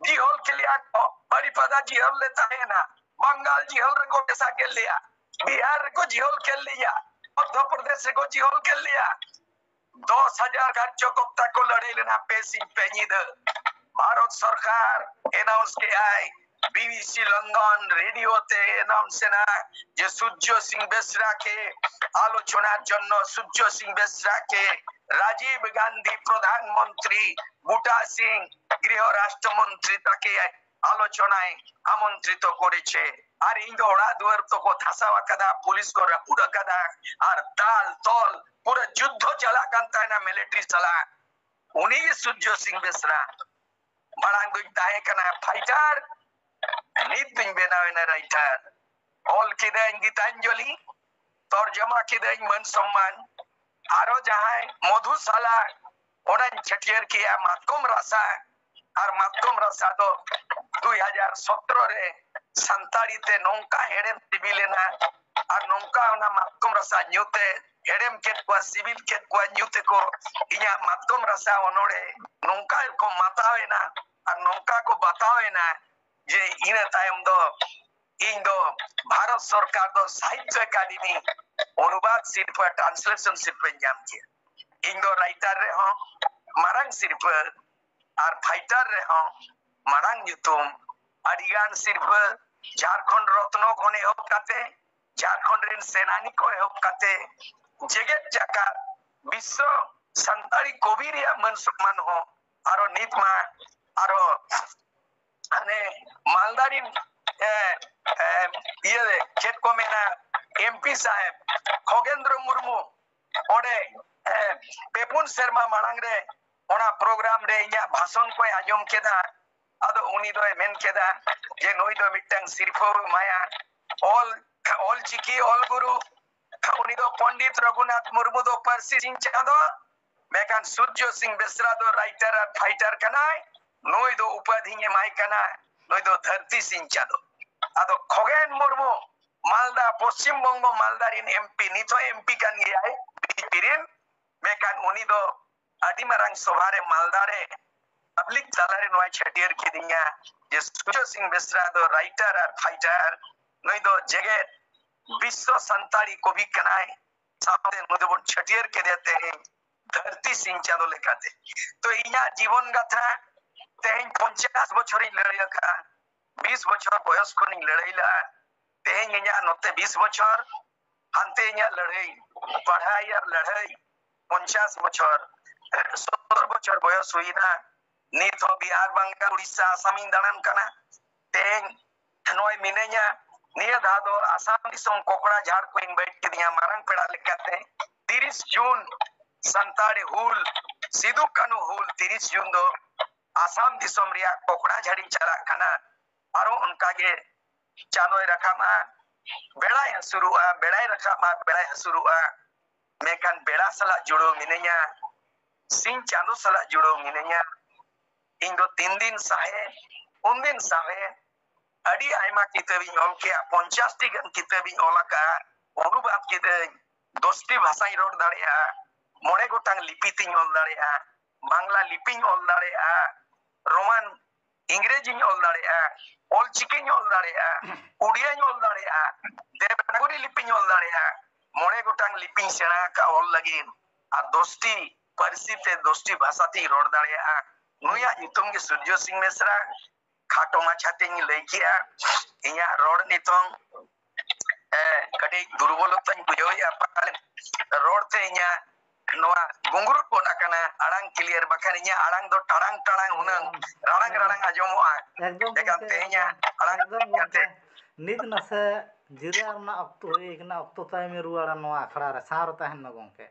ᱡᱤᱦᱚᱞ ᱠᱮᱫ ᱞᱮᱭᱟ ᱠᱚ, ᱵᱟᱨᱤᱯᱟᱫᱟ ᱡᱤᱦᱚᱞ ᱞᱮ ᱛᱟᱦᱮᱸᱭᱮᱱᱟ, ᱵᱟᱝᱜᱟᱞ ᱡᱤᱦᱚᱞ ᱨᱮᱠᱚ ᱢᱮᱥᱟ ᱠᱮᱫ ᱞᱮᱭᱟ, ᱵᱤᱦᱟᱨ ᱨᱮᱠᱚ ᱡᱤᱦᱚᱞ ᱠᱮᱫ ᱞᱮᱭᱟ, ᱢᱚᱫᱽᱫᱷᱚ ᱯᱨᱚᱫᱮᱥ ᱨᱮᱠᱚ ᱡᱤᱦᱚᱞ ᱠᱮᱫ ᱞᱮᱭᱟ᱾ ᱫᱚᱥ ᱦᱟᱡᱟᱨ ᱠᱟᱨᱡᱚᱠᱚᱨᱛᱟ ᱠᱚ ᱞᱟᱹᱲᱦᱟᱹᱭ ᱞᱮᱱᱟ ᱯᱮ ᱥᱤᱧ ᱯᱮ ᱧᱤᱫᱟᱹ᱾ ᱵᱷᱟᱨᱚᱛ ᱥᱚᱨᱠᱟᱨ ᱮᱱᱟᱣᱩᱱᱥ ᱠᱮᱜᱼᱟᱭ, ᱵᱤᱵᱤᱥᱤ ᱞᱚᱱᱰᱚᱱ ᱨᱮᱰᱤᱭᱳ ᱛᱮ ᱮᱱᱟᱣᱩᱱᱥ ᱮᱱᱟ ᱡᱮ ᱥᱩᱨᱡᱚ ᱥᱤᱝ ᱵᱮᱥᱨᱟ ᱠᱮ ᱟᱞᱳᱪᱚᱱᱟᱨ ᱡᱚᱱᱱᱚ ᱥᱩᱨᱡᱚ ᱥᱤᱝ ᱵᱮᱥᱨᱟ ᱠᱮ ᱨᱟᱡᱤᱵ ᱜᱟᱱᱫᱷᱤ ᱯᱨᱚᱫᱷᱟᱱ ᱢᱚᱱᱛᱨᱤ ᱵᱩᱴᱟ ᱥᱤᱝ ᱜᱨᱤᱦᱚ ᱨᱟᱥᱴᱨᱚ ᱢᱚᱱᱛᱨᱤ ᱛᱟᱠᱮ ᱟᱞᱳᱪᱚᱱᱟᱭ ᱟᱢᱚᱱᱛᱨᱤᱛᱚ ᱠᱚᱨᱮᱪᱷᱮ᱾ ᱟᱨ ᱤᱧ ᱫᱚ ᱚᱲᱟᱜ ᱫᱩᱣᱟᱹᱨ ᱛᱚᱠᱚ ᱫᱷᱟᱥᱟᱣ ᱟᱠᱟᱫᱟ, ᱯᱩᱞᱤᱥ ᱠᱚ ᱨᱟᱹᱯᱩᱫ ᱟᱠᱟᱫᱟ, ᱟᱨ ᱫᱟᱞ ᱛᱚᱞ ᱯᱩᱨᱟᱹ ᱡᱩᱫᱽᱫᱷᱚ ᱪᱟᱞᱟᱜ ᱠᱟᱱ ᱛᱟᱦᱮᱱᱟ ᱢᱤᱞᱤᱴᱟᱨᱤ ᱥᱟᱞᱟᱜ᱾ ᱩᱱᱤ ᱜᱮ ᱥᱩᱨᱡᱚ ᱥᱤᱝ ᱵᱮᱥᱨᱟ᱾ ᱢᱟᱲᱟᱝ ᱫᱚᱧ ᱛᱟᱦᱮᱸ ᱠᱟᱱᱟ ᱯᱷᱟᱭᱴᱟᱨ, ᱱᱤᱛ ᱫᱚᱧ ᱵᱮᱱᱟᱣ ᱮᱱᱟ ᱨᱟᱭᱴᱟᱨ᱾ ᱚᱞ ᱠᱤᱫᱟᱹᱧ ᱜᱤᱛᱟᱧᱡᱚᱞᱤ, ᱛᱚᱨᱡᱚᱢᱟ ᱠᱤᱫᱟᱹᱧ ᱢᱟᱹᱱ ᱥᱚᱢᱢᱟᱱ᱾ ᱟᱨᱚ ᱡᱟᱦᱟᱸᱭ ᱢᱚᱫᱷᱩᱥᱟᱞᱟ, ᱚᱱᱟᱧ ᱪᱷᱟᱹᱴᱭᱟᱹᱨ ᱠᱮᱜᱼᱟ ᱢᱟᱛᱠᱚᱢ ᱨᱟᱥᱟ᱾ ᱟᱨ ᱢᱟᱛᱠᱚᱢ ᱨᱟᱥᱟ ᱫᱚ ᱫᱩᱭ ᱦᱟᱡᱟᱨ ᱥᱚᱛᱨᱚ ᱨᱮ ᱥᱟᱱᱛᱟᱲᱤ ᱛᱮ ᱱᱚᱝᱠᱟ ᱦᱮᱲᱮᱢ ᱥᱤᱵᱤᱞ ᱮᱱᱟ, ᱟᱨ ᱱᱚᱝᱠᱟ ᱚᱱᱟ ᱢᱟᱛᱠᱚᱢ ᱨᱟᱥᱟ ᱧᱩ ᱛᱮ ᱦᱮᱲᱮᱢ ᱠᱮᱫ ᱠᱚᱣᱟ, ᱥᱤᱵᱤᱞ ᱠᱮᱫ ᱠᱚᱣᱟ ᱧᱩ ᱛᱮᱠᱚ ᱤᱧᱟᱹᱜ ᱢᱟᱛᱠᱚᱢ ᱨᱟᱥᱟ ᱚᱱᱚᱬᱦᱮ ᱱᱚᱝᱠᱟ ᱠᱚ ᱢᱟᱛᱟᱣ ᱮᱱᱟ ᱟᱨ ᱱᱚᱝᱠᱟ ᱠᱚ ᱵᱟᱛᱟᱣ ᱮᱱᱟ ᱡᱮ ᱤᱱᱟᱹ ᱛᱟᱭᱚᱢ ᱫᱚ ᱤᱧ ᱫᱚ ᱵᱷᱟᱨᱚᱛ ᱥᱚᱨᱠᱟᱨ ᱫᱚ ᱥᱟᱦᱤᱛᱛᱚ ᱮᱠᱟᱰᱮᱢᱤ ᱚᱱᱩᱵᱟᱫ ᱥᱤᱨᱯᱟᱹ, ᱴᱨᱟᱱᱥᱞᱮᱥᱚᱱ ᱥᱤᱨᱯᱟᱹᱧ ᱧᱟᱢ ᱠᱮᱫᱟ᱾ ᱤᱧ ᱫᱚ ᱨᱟᱭᱴᱟᱨ ᱨᱮᱦᱚᱸ ᱢᱟᱨᱟᱝ ᱥᱤᱨᱯᱟᱹ ᱟᱨ ᱯᱷᱟᱭᱴᱟᱨ ᱨᱮᱦᱚᱸ ᱢᱟᱨᱟᱝ ᱧᱩᱛᱩᱢ, ᱟᱹᱰᱤᱜᱟᱱ ᱥᱤᱨᱯᱟᱹ, ᱡᱷᱟᱲᱠᱷᱚᱸᱰ ᱨᱚᱛᱱᱚ ᱠᱷᱚᱱ ᱮᱦᱚᱵ ᱠᱟᱛᱮ ᱡᱷᱟᱲᱠᱷᱚᱸᱰ ᱨᱮᱱ ᱥᱮᱱᱟᱱᱤ ᱠᱚ ᱮᱦᱚᱵ ᱠᱟᱛᱮ ᱡᱮᱜᱮᱛ ᱡᱟᱠᱟᱛ ᱵᱤᱥᱥᱚ ᱥᱟᱱᱛᱟᱲᱤ ᱠᱚᱵᱤ ᱨᱮᱭᱟᱜ ᱢᱟᱹᱱ ᱥᱚᱱᱢᱟᱱ ᱦᱚᱸ ᱟᱨᱚ ᱱᱤᱛ ᱢᱟ ᱟᱨᱚ ᱦᱟᱱᱮ ᱢᱟᱞᱫᱟ ᱨᱤᱱ, ᱮ, ᱮ, ᱤᱭᱟᱹ ᱨᱮ ᱪᱮᱫ ᱠᱚ ᱢᱮᱱᱟ, ᱮᱢᱯᱤ ᱥᱟᱦᱮᱵ ᱠᱷᱚᱜᱮᱱᱫᱨᱚ ᱢᱩᱨᱢᱩ ᱚᱸᱰᱮ, ᱮ, ᱯᱮ ᱯᱩᱱ ᱥᱮᱨᱢᱟ ᱢᱟᱲᱟᱝ ᱨᱮ ᱚᱱᱟ ᱯᱨᱳᱜᱨᱟᱢ ᱨᱮ ᱤᱧᱟᱹᱜ ᱵᱷᱟᱥᱚᱱ ᱠᱚᱭ ᱟᱸᱡᱚᱢ ᱠᱮᱫᱟ᱾ ᱟᱫᱚ ᱩᱱᱤ ᱫᱚᱭ ᱢᱮᱱ ᱠᱮᱫᱟ ᱡᱮ ᱱᱩᱭ ᱫᱚ ᱢᱤᱫᱴᱟᱝ ᱥᱤᱨᱯᱷᱟᱹ ᱮᱢᱟᱭᱟ, ᱚᱞ, ᱚᱞ ᱪᱤᱠᱤ ᱚᱞ ᱜᱩᱨᱩ᱾ ᱩᱱᱤ ᱫᱚ ᱯᱚᱱᱰᱤᱛ ᱨᱚᱜᱷᱩᱱᱟᱛᱷ ᱢᱩᱨᱢᱩ ᱫᱚ ᱯᱟᱹᱨᱥᱤ ᱥᱤᱧ ᱪᱟᱸᱫᱚ, ᱢᱮᱱᱠᱷᱟᱱ ᱥᱩᱨᱡᱚ ᱥᱤᱝ ᱵᱮᱥᱨᱟ ᱫᱚ ᱨᱟᱭᱴᱟᱨ ᱟᱨ ᱯᱷᱟᱭᱴᱟᱨ ᱠᱟᱱᱟᱭ᱾ ᱱᱩᱭ ᱫᱚ ᱩᱯᱟᱫᱷᱤᱧ ᱮᱢᱟᱭ ᱠᱟᱱᱟ, ᱱᱩᱭ ᱫᱚ ᱫᱷᱟᱹᱨᱛᱤ ᱥᱤᱧ ᱪᱟᱸᱫᱚ᱾ ᱟᱫᱚ ᱠᱷᱚᱜᱮᱱ ᱢᱩᱨᱢᱩ, ᱢᱟᱞᱫᱟ, ᱯᱚᱥᱪᱤᱢ ᱵᱚᱝᱜᱚ ᱢᱟᱞᱫᱟ ᱨᱤᱱ ᱮᱢᱯᱤ, ᱱᱤᱛ ᱦᱚᱸ ᱮᱢᱯᱤ ᱠᱟᱱ ᱜᱮᱭᱟᱭ ᱵᱤᱡᱮᱯᱤ ᱨᱤᱱ, ᱢᱮᱱᱠᱷᱟᱱ ᱩᱱᱤ ᱫᱚ ᱟᱹᱰᱤ ᱢᱟᱨᱟᱝ ᱥᱚᱵᱷᱟ ᱨᱮ ᱢᱟᱞᱫᱟ ᱨᱮ ᱯᱟᱵᱽᱞᱤᱠ ᱛᱟᱞᱟᱨᱮ ᱱᱚᱣᱟ ᱪᱷᱟᱹᱴᱭᱟᱹᱨ ᱠᱤᱫᱤᱧᱟ ᱡᱮ ᱥᱩᱨᱡᱚ ᱥᱤᱝ ᱵᱮᱥᱨᱟ ᱫᱚ ᱨᱟᱭᱴᱟᱨ ᱟᱨ ᱯᱷᱟᱭᱴᱟᱨ, ᱱᱩᱭ ᱫᱚ ᱡᱮᱜᱮᱛ ᱵᱤᱥᱥᱚ ᱥᱟᱱᱛᱟᱲᱤ ᱠᱚᱵᱤ ᱠᱟᱱᱟᱭ, ᱥᱟᱶᱛᱮ ᱱᱩᱭ ᱫᱚᱵᱚᱱ ᱪᱷᱟᱹᱴᱭᱟᱹᱨ ᱠᱮᱫᱮᱭᱟ ᱛᱮᱦᱮᱧ ᱫᱷᱟᱹᱨᱛᱤ ᱥᱤᱧ ᱪᱟᱸᱫᱚ ᱞᱮᱠᱟᱛᱮ᱾ ᱛᱚ ᱤᱧᱟᱹᱜ ᱡᱤᱵᱚᱱ ᱜᱟᱛᱷᱟ, ᱛᱮᱦᱮᱧ ᱯᱚᱧᱪᱟᱥ ᱵᱚᱪᱷᱚᱨᱤᱧ ᱞᱟᱹᱲᱦᱟᱹᱭ ᱟᱠᱟᱫᱼᱟ, ᱵᱤᱥ ᱵᱚᱪᱷᱚᱨ ᱵᱚᱭᱚᱥ ᱠᱷᱚᱱᱤᱧ ᱞᱟᱹᱲᱦᱟᱹᱭ ᱞᱟᱜᱼᱟ, ᱛᱮᱦᱮᱧ ᱤᱧᱟᱹᱜ ᱱᱚᱛᱮ ᱵᱤᱥ ᱵᱚᱪᱷᱚᱨ, ᱦᱟᱱᱛᱮ ᱤᱧᱟᱹᱜ ᱞᱟᱹᱲᱦᱟᱹᱭ, ᱯᱟᱲᱦᱟᱣ ᱟᱨ ᱞᱟᱹᱲᱦᱟᱹᱭ ᱯᱚᱧᱪᱟᱥ ᱵᱚᱪᱷᱚᱨ, ᱥᱚᱛᱛᱚᱨ ᱵᱚᱪᱷᱚᱨ ᱵᱚᱭᱚᱥ ᱦᱩᱭᱱᱟ, ᱱᱤᱛ ᱦᱚᱸ ᱵᱤᱦᱟᱨ, ᱵᱟᱝᱜᱟᱞ, ᱩᱲᱤᱥᱥᱟ, ᱟᱥᱟᱢᱤᱧ ᱫᱟᱬᱟᱱ ᱠᱟᱱᱟ᱾ ᱛᱮᱦᱮᱧ ᱱᱚᱜᱼᱚᱭ ᱢᱤᱱᱟᱹᱧᱟ, ᱱᱤᱭᱟᱹ ᱫᱷᱟᱣ ᱫᱚ ᱟᱥᱟᱢ ᱫᱤᱥᱚᱢ ᱠᱚᱠᱲᱟ ᱡᱷᱟᱲ ᱠᱚ invite ᱠᱤᱫᱤᱧᱟ ᱢᱟᱨᱟᱝ ᱯᱮᱲᱟ ᱞᱮᱠᱟᱛᱮ᱾ ᱛᱤᱨᱤᱥ ᱡᱩᱱ ᱥᱟᱱᱛᱟᱲᱤ ᱦᱩᱞ, ᱥᱤᱫᱩ ᱠᱟᱹᱱᱦᱩ ᱦᱩᱞ ᱛᱤᱨᱤᱥ ᱡᱩᱱ ᱫᱚ ᱟᱥᱟᱢ ᱫᱤᱥᱚᱢ ᱨᱮᱭᱟᱜ ᱠᱚᱠᱲᱟ ᱡᱷᱟᱲᱤᱧ ᱪᱟᱞᱟᱜ ᱠᱟᱱᱟ᱾ ᱟᱨᱚ ᱚᱱᱠᱟᱜᱮ ᱪᱟᱸᱫᱚᱭ ᱨᱟᱠᱟᱵᱼᱟ, ᱵᱮᱲᱟᱭ ᱦᱟᱹᱥᱩᱨᱚᱜᱼᱟ, ᱵᱮᱲᱟᱭ ᱨᱟᱠᱟᱵᱼᱟ, ᱵᱮᱲᱟᱭ ᱦᱟᱹᱥᱩᱨᱚᱜᱼᱟ, ᱢᱮᱱᱠᱷᱟᱱ ᱵᱮᱲᱟ ᱥᱟᱞᱟᱜ ᱡᱩᱲᱟᱹᱣ ᱢᱤᱱᱟᱹᱧᱟ, ᱥᱤᱧ ᱪᱟᱸᱫᱚ ᱥᱟᱞᱟᱜ ᱡᱩᱲᱟᱹᱣ ᱢᱤᱱᱟᱹᱧᱟ᱾ ᱤᱧ ᱫᱚ ᱛᱤᱱ ᱫᱤᱱ ᱥᱟᱦᱮ, ᱩᱱ ᱫᱤᱱ ᱥᱟᱦᱮ᱾ ᱟᱹᱰᱤ ᱟᱭᱢᱟ ᱠᱤᱛᱟᱹᱵ ᱤᱧ ᱚᱞ ᱠᱮᱜᱼᱟ, ᱯᱚᱧᱪᱟᱥ ᱴᱤ ᱜᱟᱱ ᱠᱤᱛᱟᱹᱵ ᱤᱧ ᱚᱞ ᱟᱠᱟᱫᱼᱟ, ᱚᱱᱩᱵᱟᱫ ᱠᱤᱫᱟᱹᱧ, ᱫᱚᱥ ᱴᱤ ᱵᱷᱟᱥᱟᱧ ᱨᱚᱲ ᱫᱟᱲᱮᱭᱟᱜᱼᱟ, ᱢᱚᱬᱮ ᱜᱚᱴᱟᱝ ᱞᱤᱯᱤ ᱛᱤᱧ ᱚᱞ ᱫᱟᱲᱮᱭᱟᱜᱼᱟ, ᱵᱟᱝᱞᱟ ᱞᱤᱯᱤᱧ ᱚᱞ ᱫᱟᱲᱮᱭᱟᱜᱼᱟ, ᱨᱳᱢᱟᱱ ᱤᱝᱨᱮᱡᱤᱧ ᱚᱞ ᱫᱟᱲᱮᱭᱟᱜᱼᱟ, ᱚᱞ ᱪᱤᱠᱤᱧ ᱚᱞ ᱫᱟᱲᱮᱭᱟᱜᱼᱟ, ᱩᱰᱤᱭᱟᱧ ᱚᱞ ᱫᱟᱲᱮᱭᱟᱜᱼᱟ, ᱫᱮᱵᱽᱱᱟᱜᱚᱨᱤ ᱞᱤᱯᱤᱧ ᱚᱞ ᱫᱟᱲᱮᱭᱟᱜᱼᱟ, ᱢᱚᱬᱮ ᱜᱚᱴᱟᱝ ᱞᱤᱯᱤᱧ ᱥᱮᱬᱟ ᱟᱠᱟᱫᱼᱟ ᱚᱞ ᱞᱟᱹᱜᱤᱫ, ᱟᱨ ᱫᱚᱥ ᱴᱤ ᱯᱟᱹᱨᱥᱤ ᱛᱮ ᱫᱚᱥ ᱴᱤ ᱵᱷᱟᱥᱟ ᱛᱤᱧ ᱨᱚᱲ ᱫᱟᱲᱮᱭᱟᱜᱼᱟ᱾ ᱱᱩᱭᱟᱜ ᱧᱩᱛᱩᱢ ᱜᱮ ᱥᱩᱨᱡᱚ ᱥᱤᱝ ᱵᱮᱥᱨᱟ᱾ ᱠᱷᱟᱴᱚ ᱢᱟᱪᱷᱟ ᱛᱤᱧ ᱞᱟᱹᱭ ᱠᱮᱜᱼᱟ, ᱤᱧᱟᱹᱜ ᱨᱚᱲ ᱱᱤᱛᱚᱝ, ᱮ, ᱠᱟᱹᱴᱤᱡ ᱫᱩᱨᱵᱚᱞᱚᱛᱟᱧ ᱵᱩᱡᱷᱟᱹᱣᱮᱫᱼᱟ, ᱯᱟᱞᱮᱱ ᱨᱚᱲ ᱛᱮ ᱤᱧᱟᱹᱜ ᱱᱚᱣᱟ ᱜᱩᱝᱜᱩᱨᱩ ᱜᱚᱫ ᱟᱠᱟᱱᱟ ᱟᱲᱟᱝ clear, ᱵᱟᱠᱷᱟᱱ ᱤᱧᱟᱹᱜ ᱟᱲᱟᱝ ᱫᱚ ᱴᱟᱲᱟᱝ ᱴᱟᱲᱟᱝ ᱦᱩᱱᱟᱹᱝ ᱨᱟᱲᱟᱝ ᱨᱟᱲᱟᱝ ᱟᱸᱡᱚᱢᱚᱜᱼᱟ᱾ ᱮᱠᱫᱚᱢ ᱮᱠᱷᱟᱱ ᱜᱚᱢᱠᱮ, ᱛᱮᱦᱮᱧᱟᱜ ᱮᱠᱫᱚᱢ, ᱟᱲᱟᱝ ᱮᱠᱫᱚᱢ ᱜᱚᱢᱠᱮ᱾ ᱠᱟᱛᱮ ᱱᱤᱛ ᱱᱟᱥᱮ ᱡᱤᱨᱟᱹᱣ ᱨᱮᱱᱟᱜ ᱚᱠᱛᱚ ᱦᱩᱭ ᱟᱠᱟᱱᱟ, ᱚᱠᱛᱚ ᱛᱟᱭᱚᱢᱮ ᱨᱩᱣᱟᱹᱲᱟ ᱱᱚᱣᱟ ᱟᱠᱷᱲᱟ ᱨᱮ, ᱥᱟᱶ ᱨᱮ ᱛᱟᱦᱮᱱ ᱢᱮ ᱜᱚᱢᱠᱮ᱾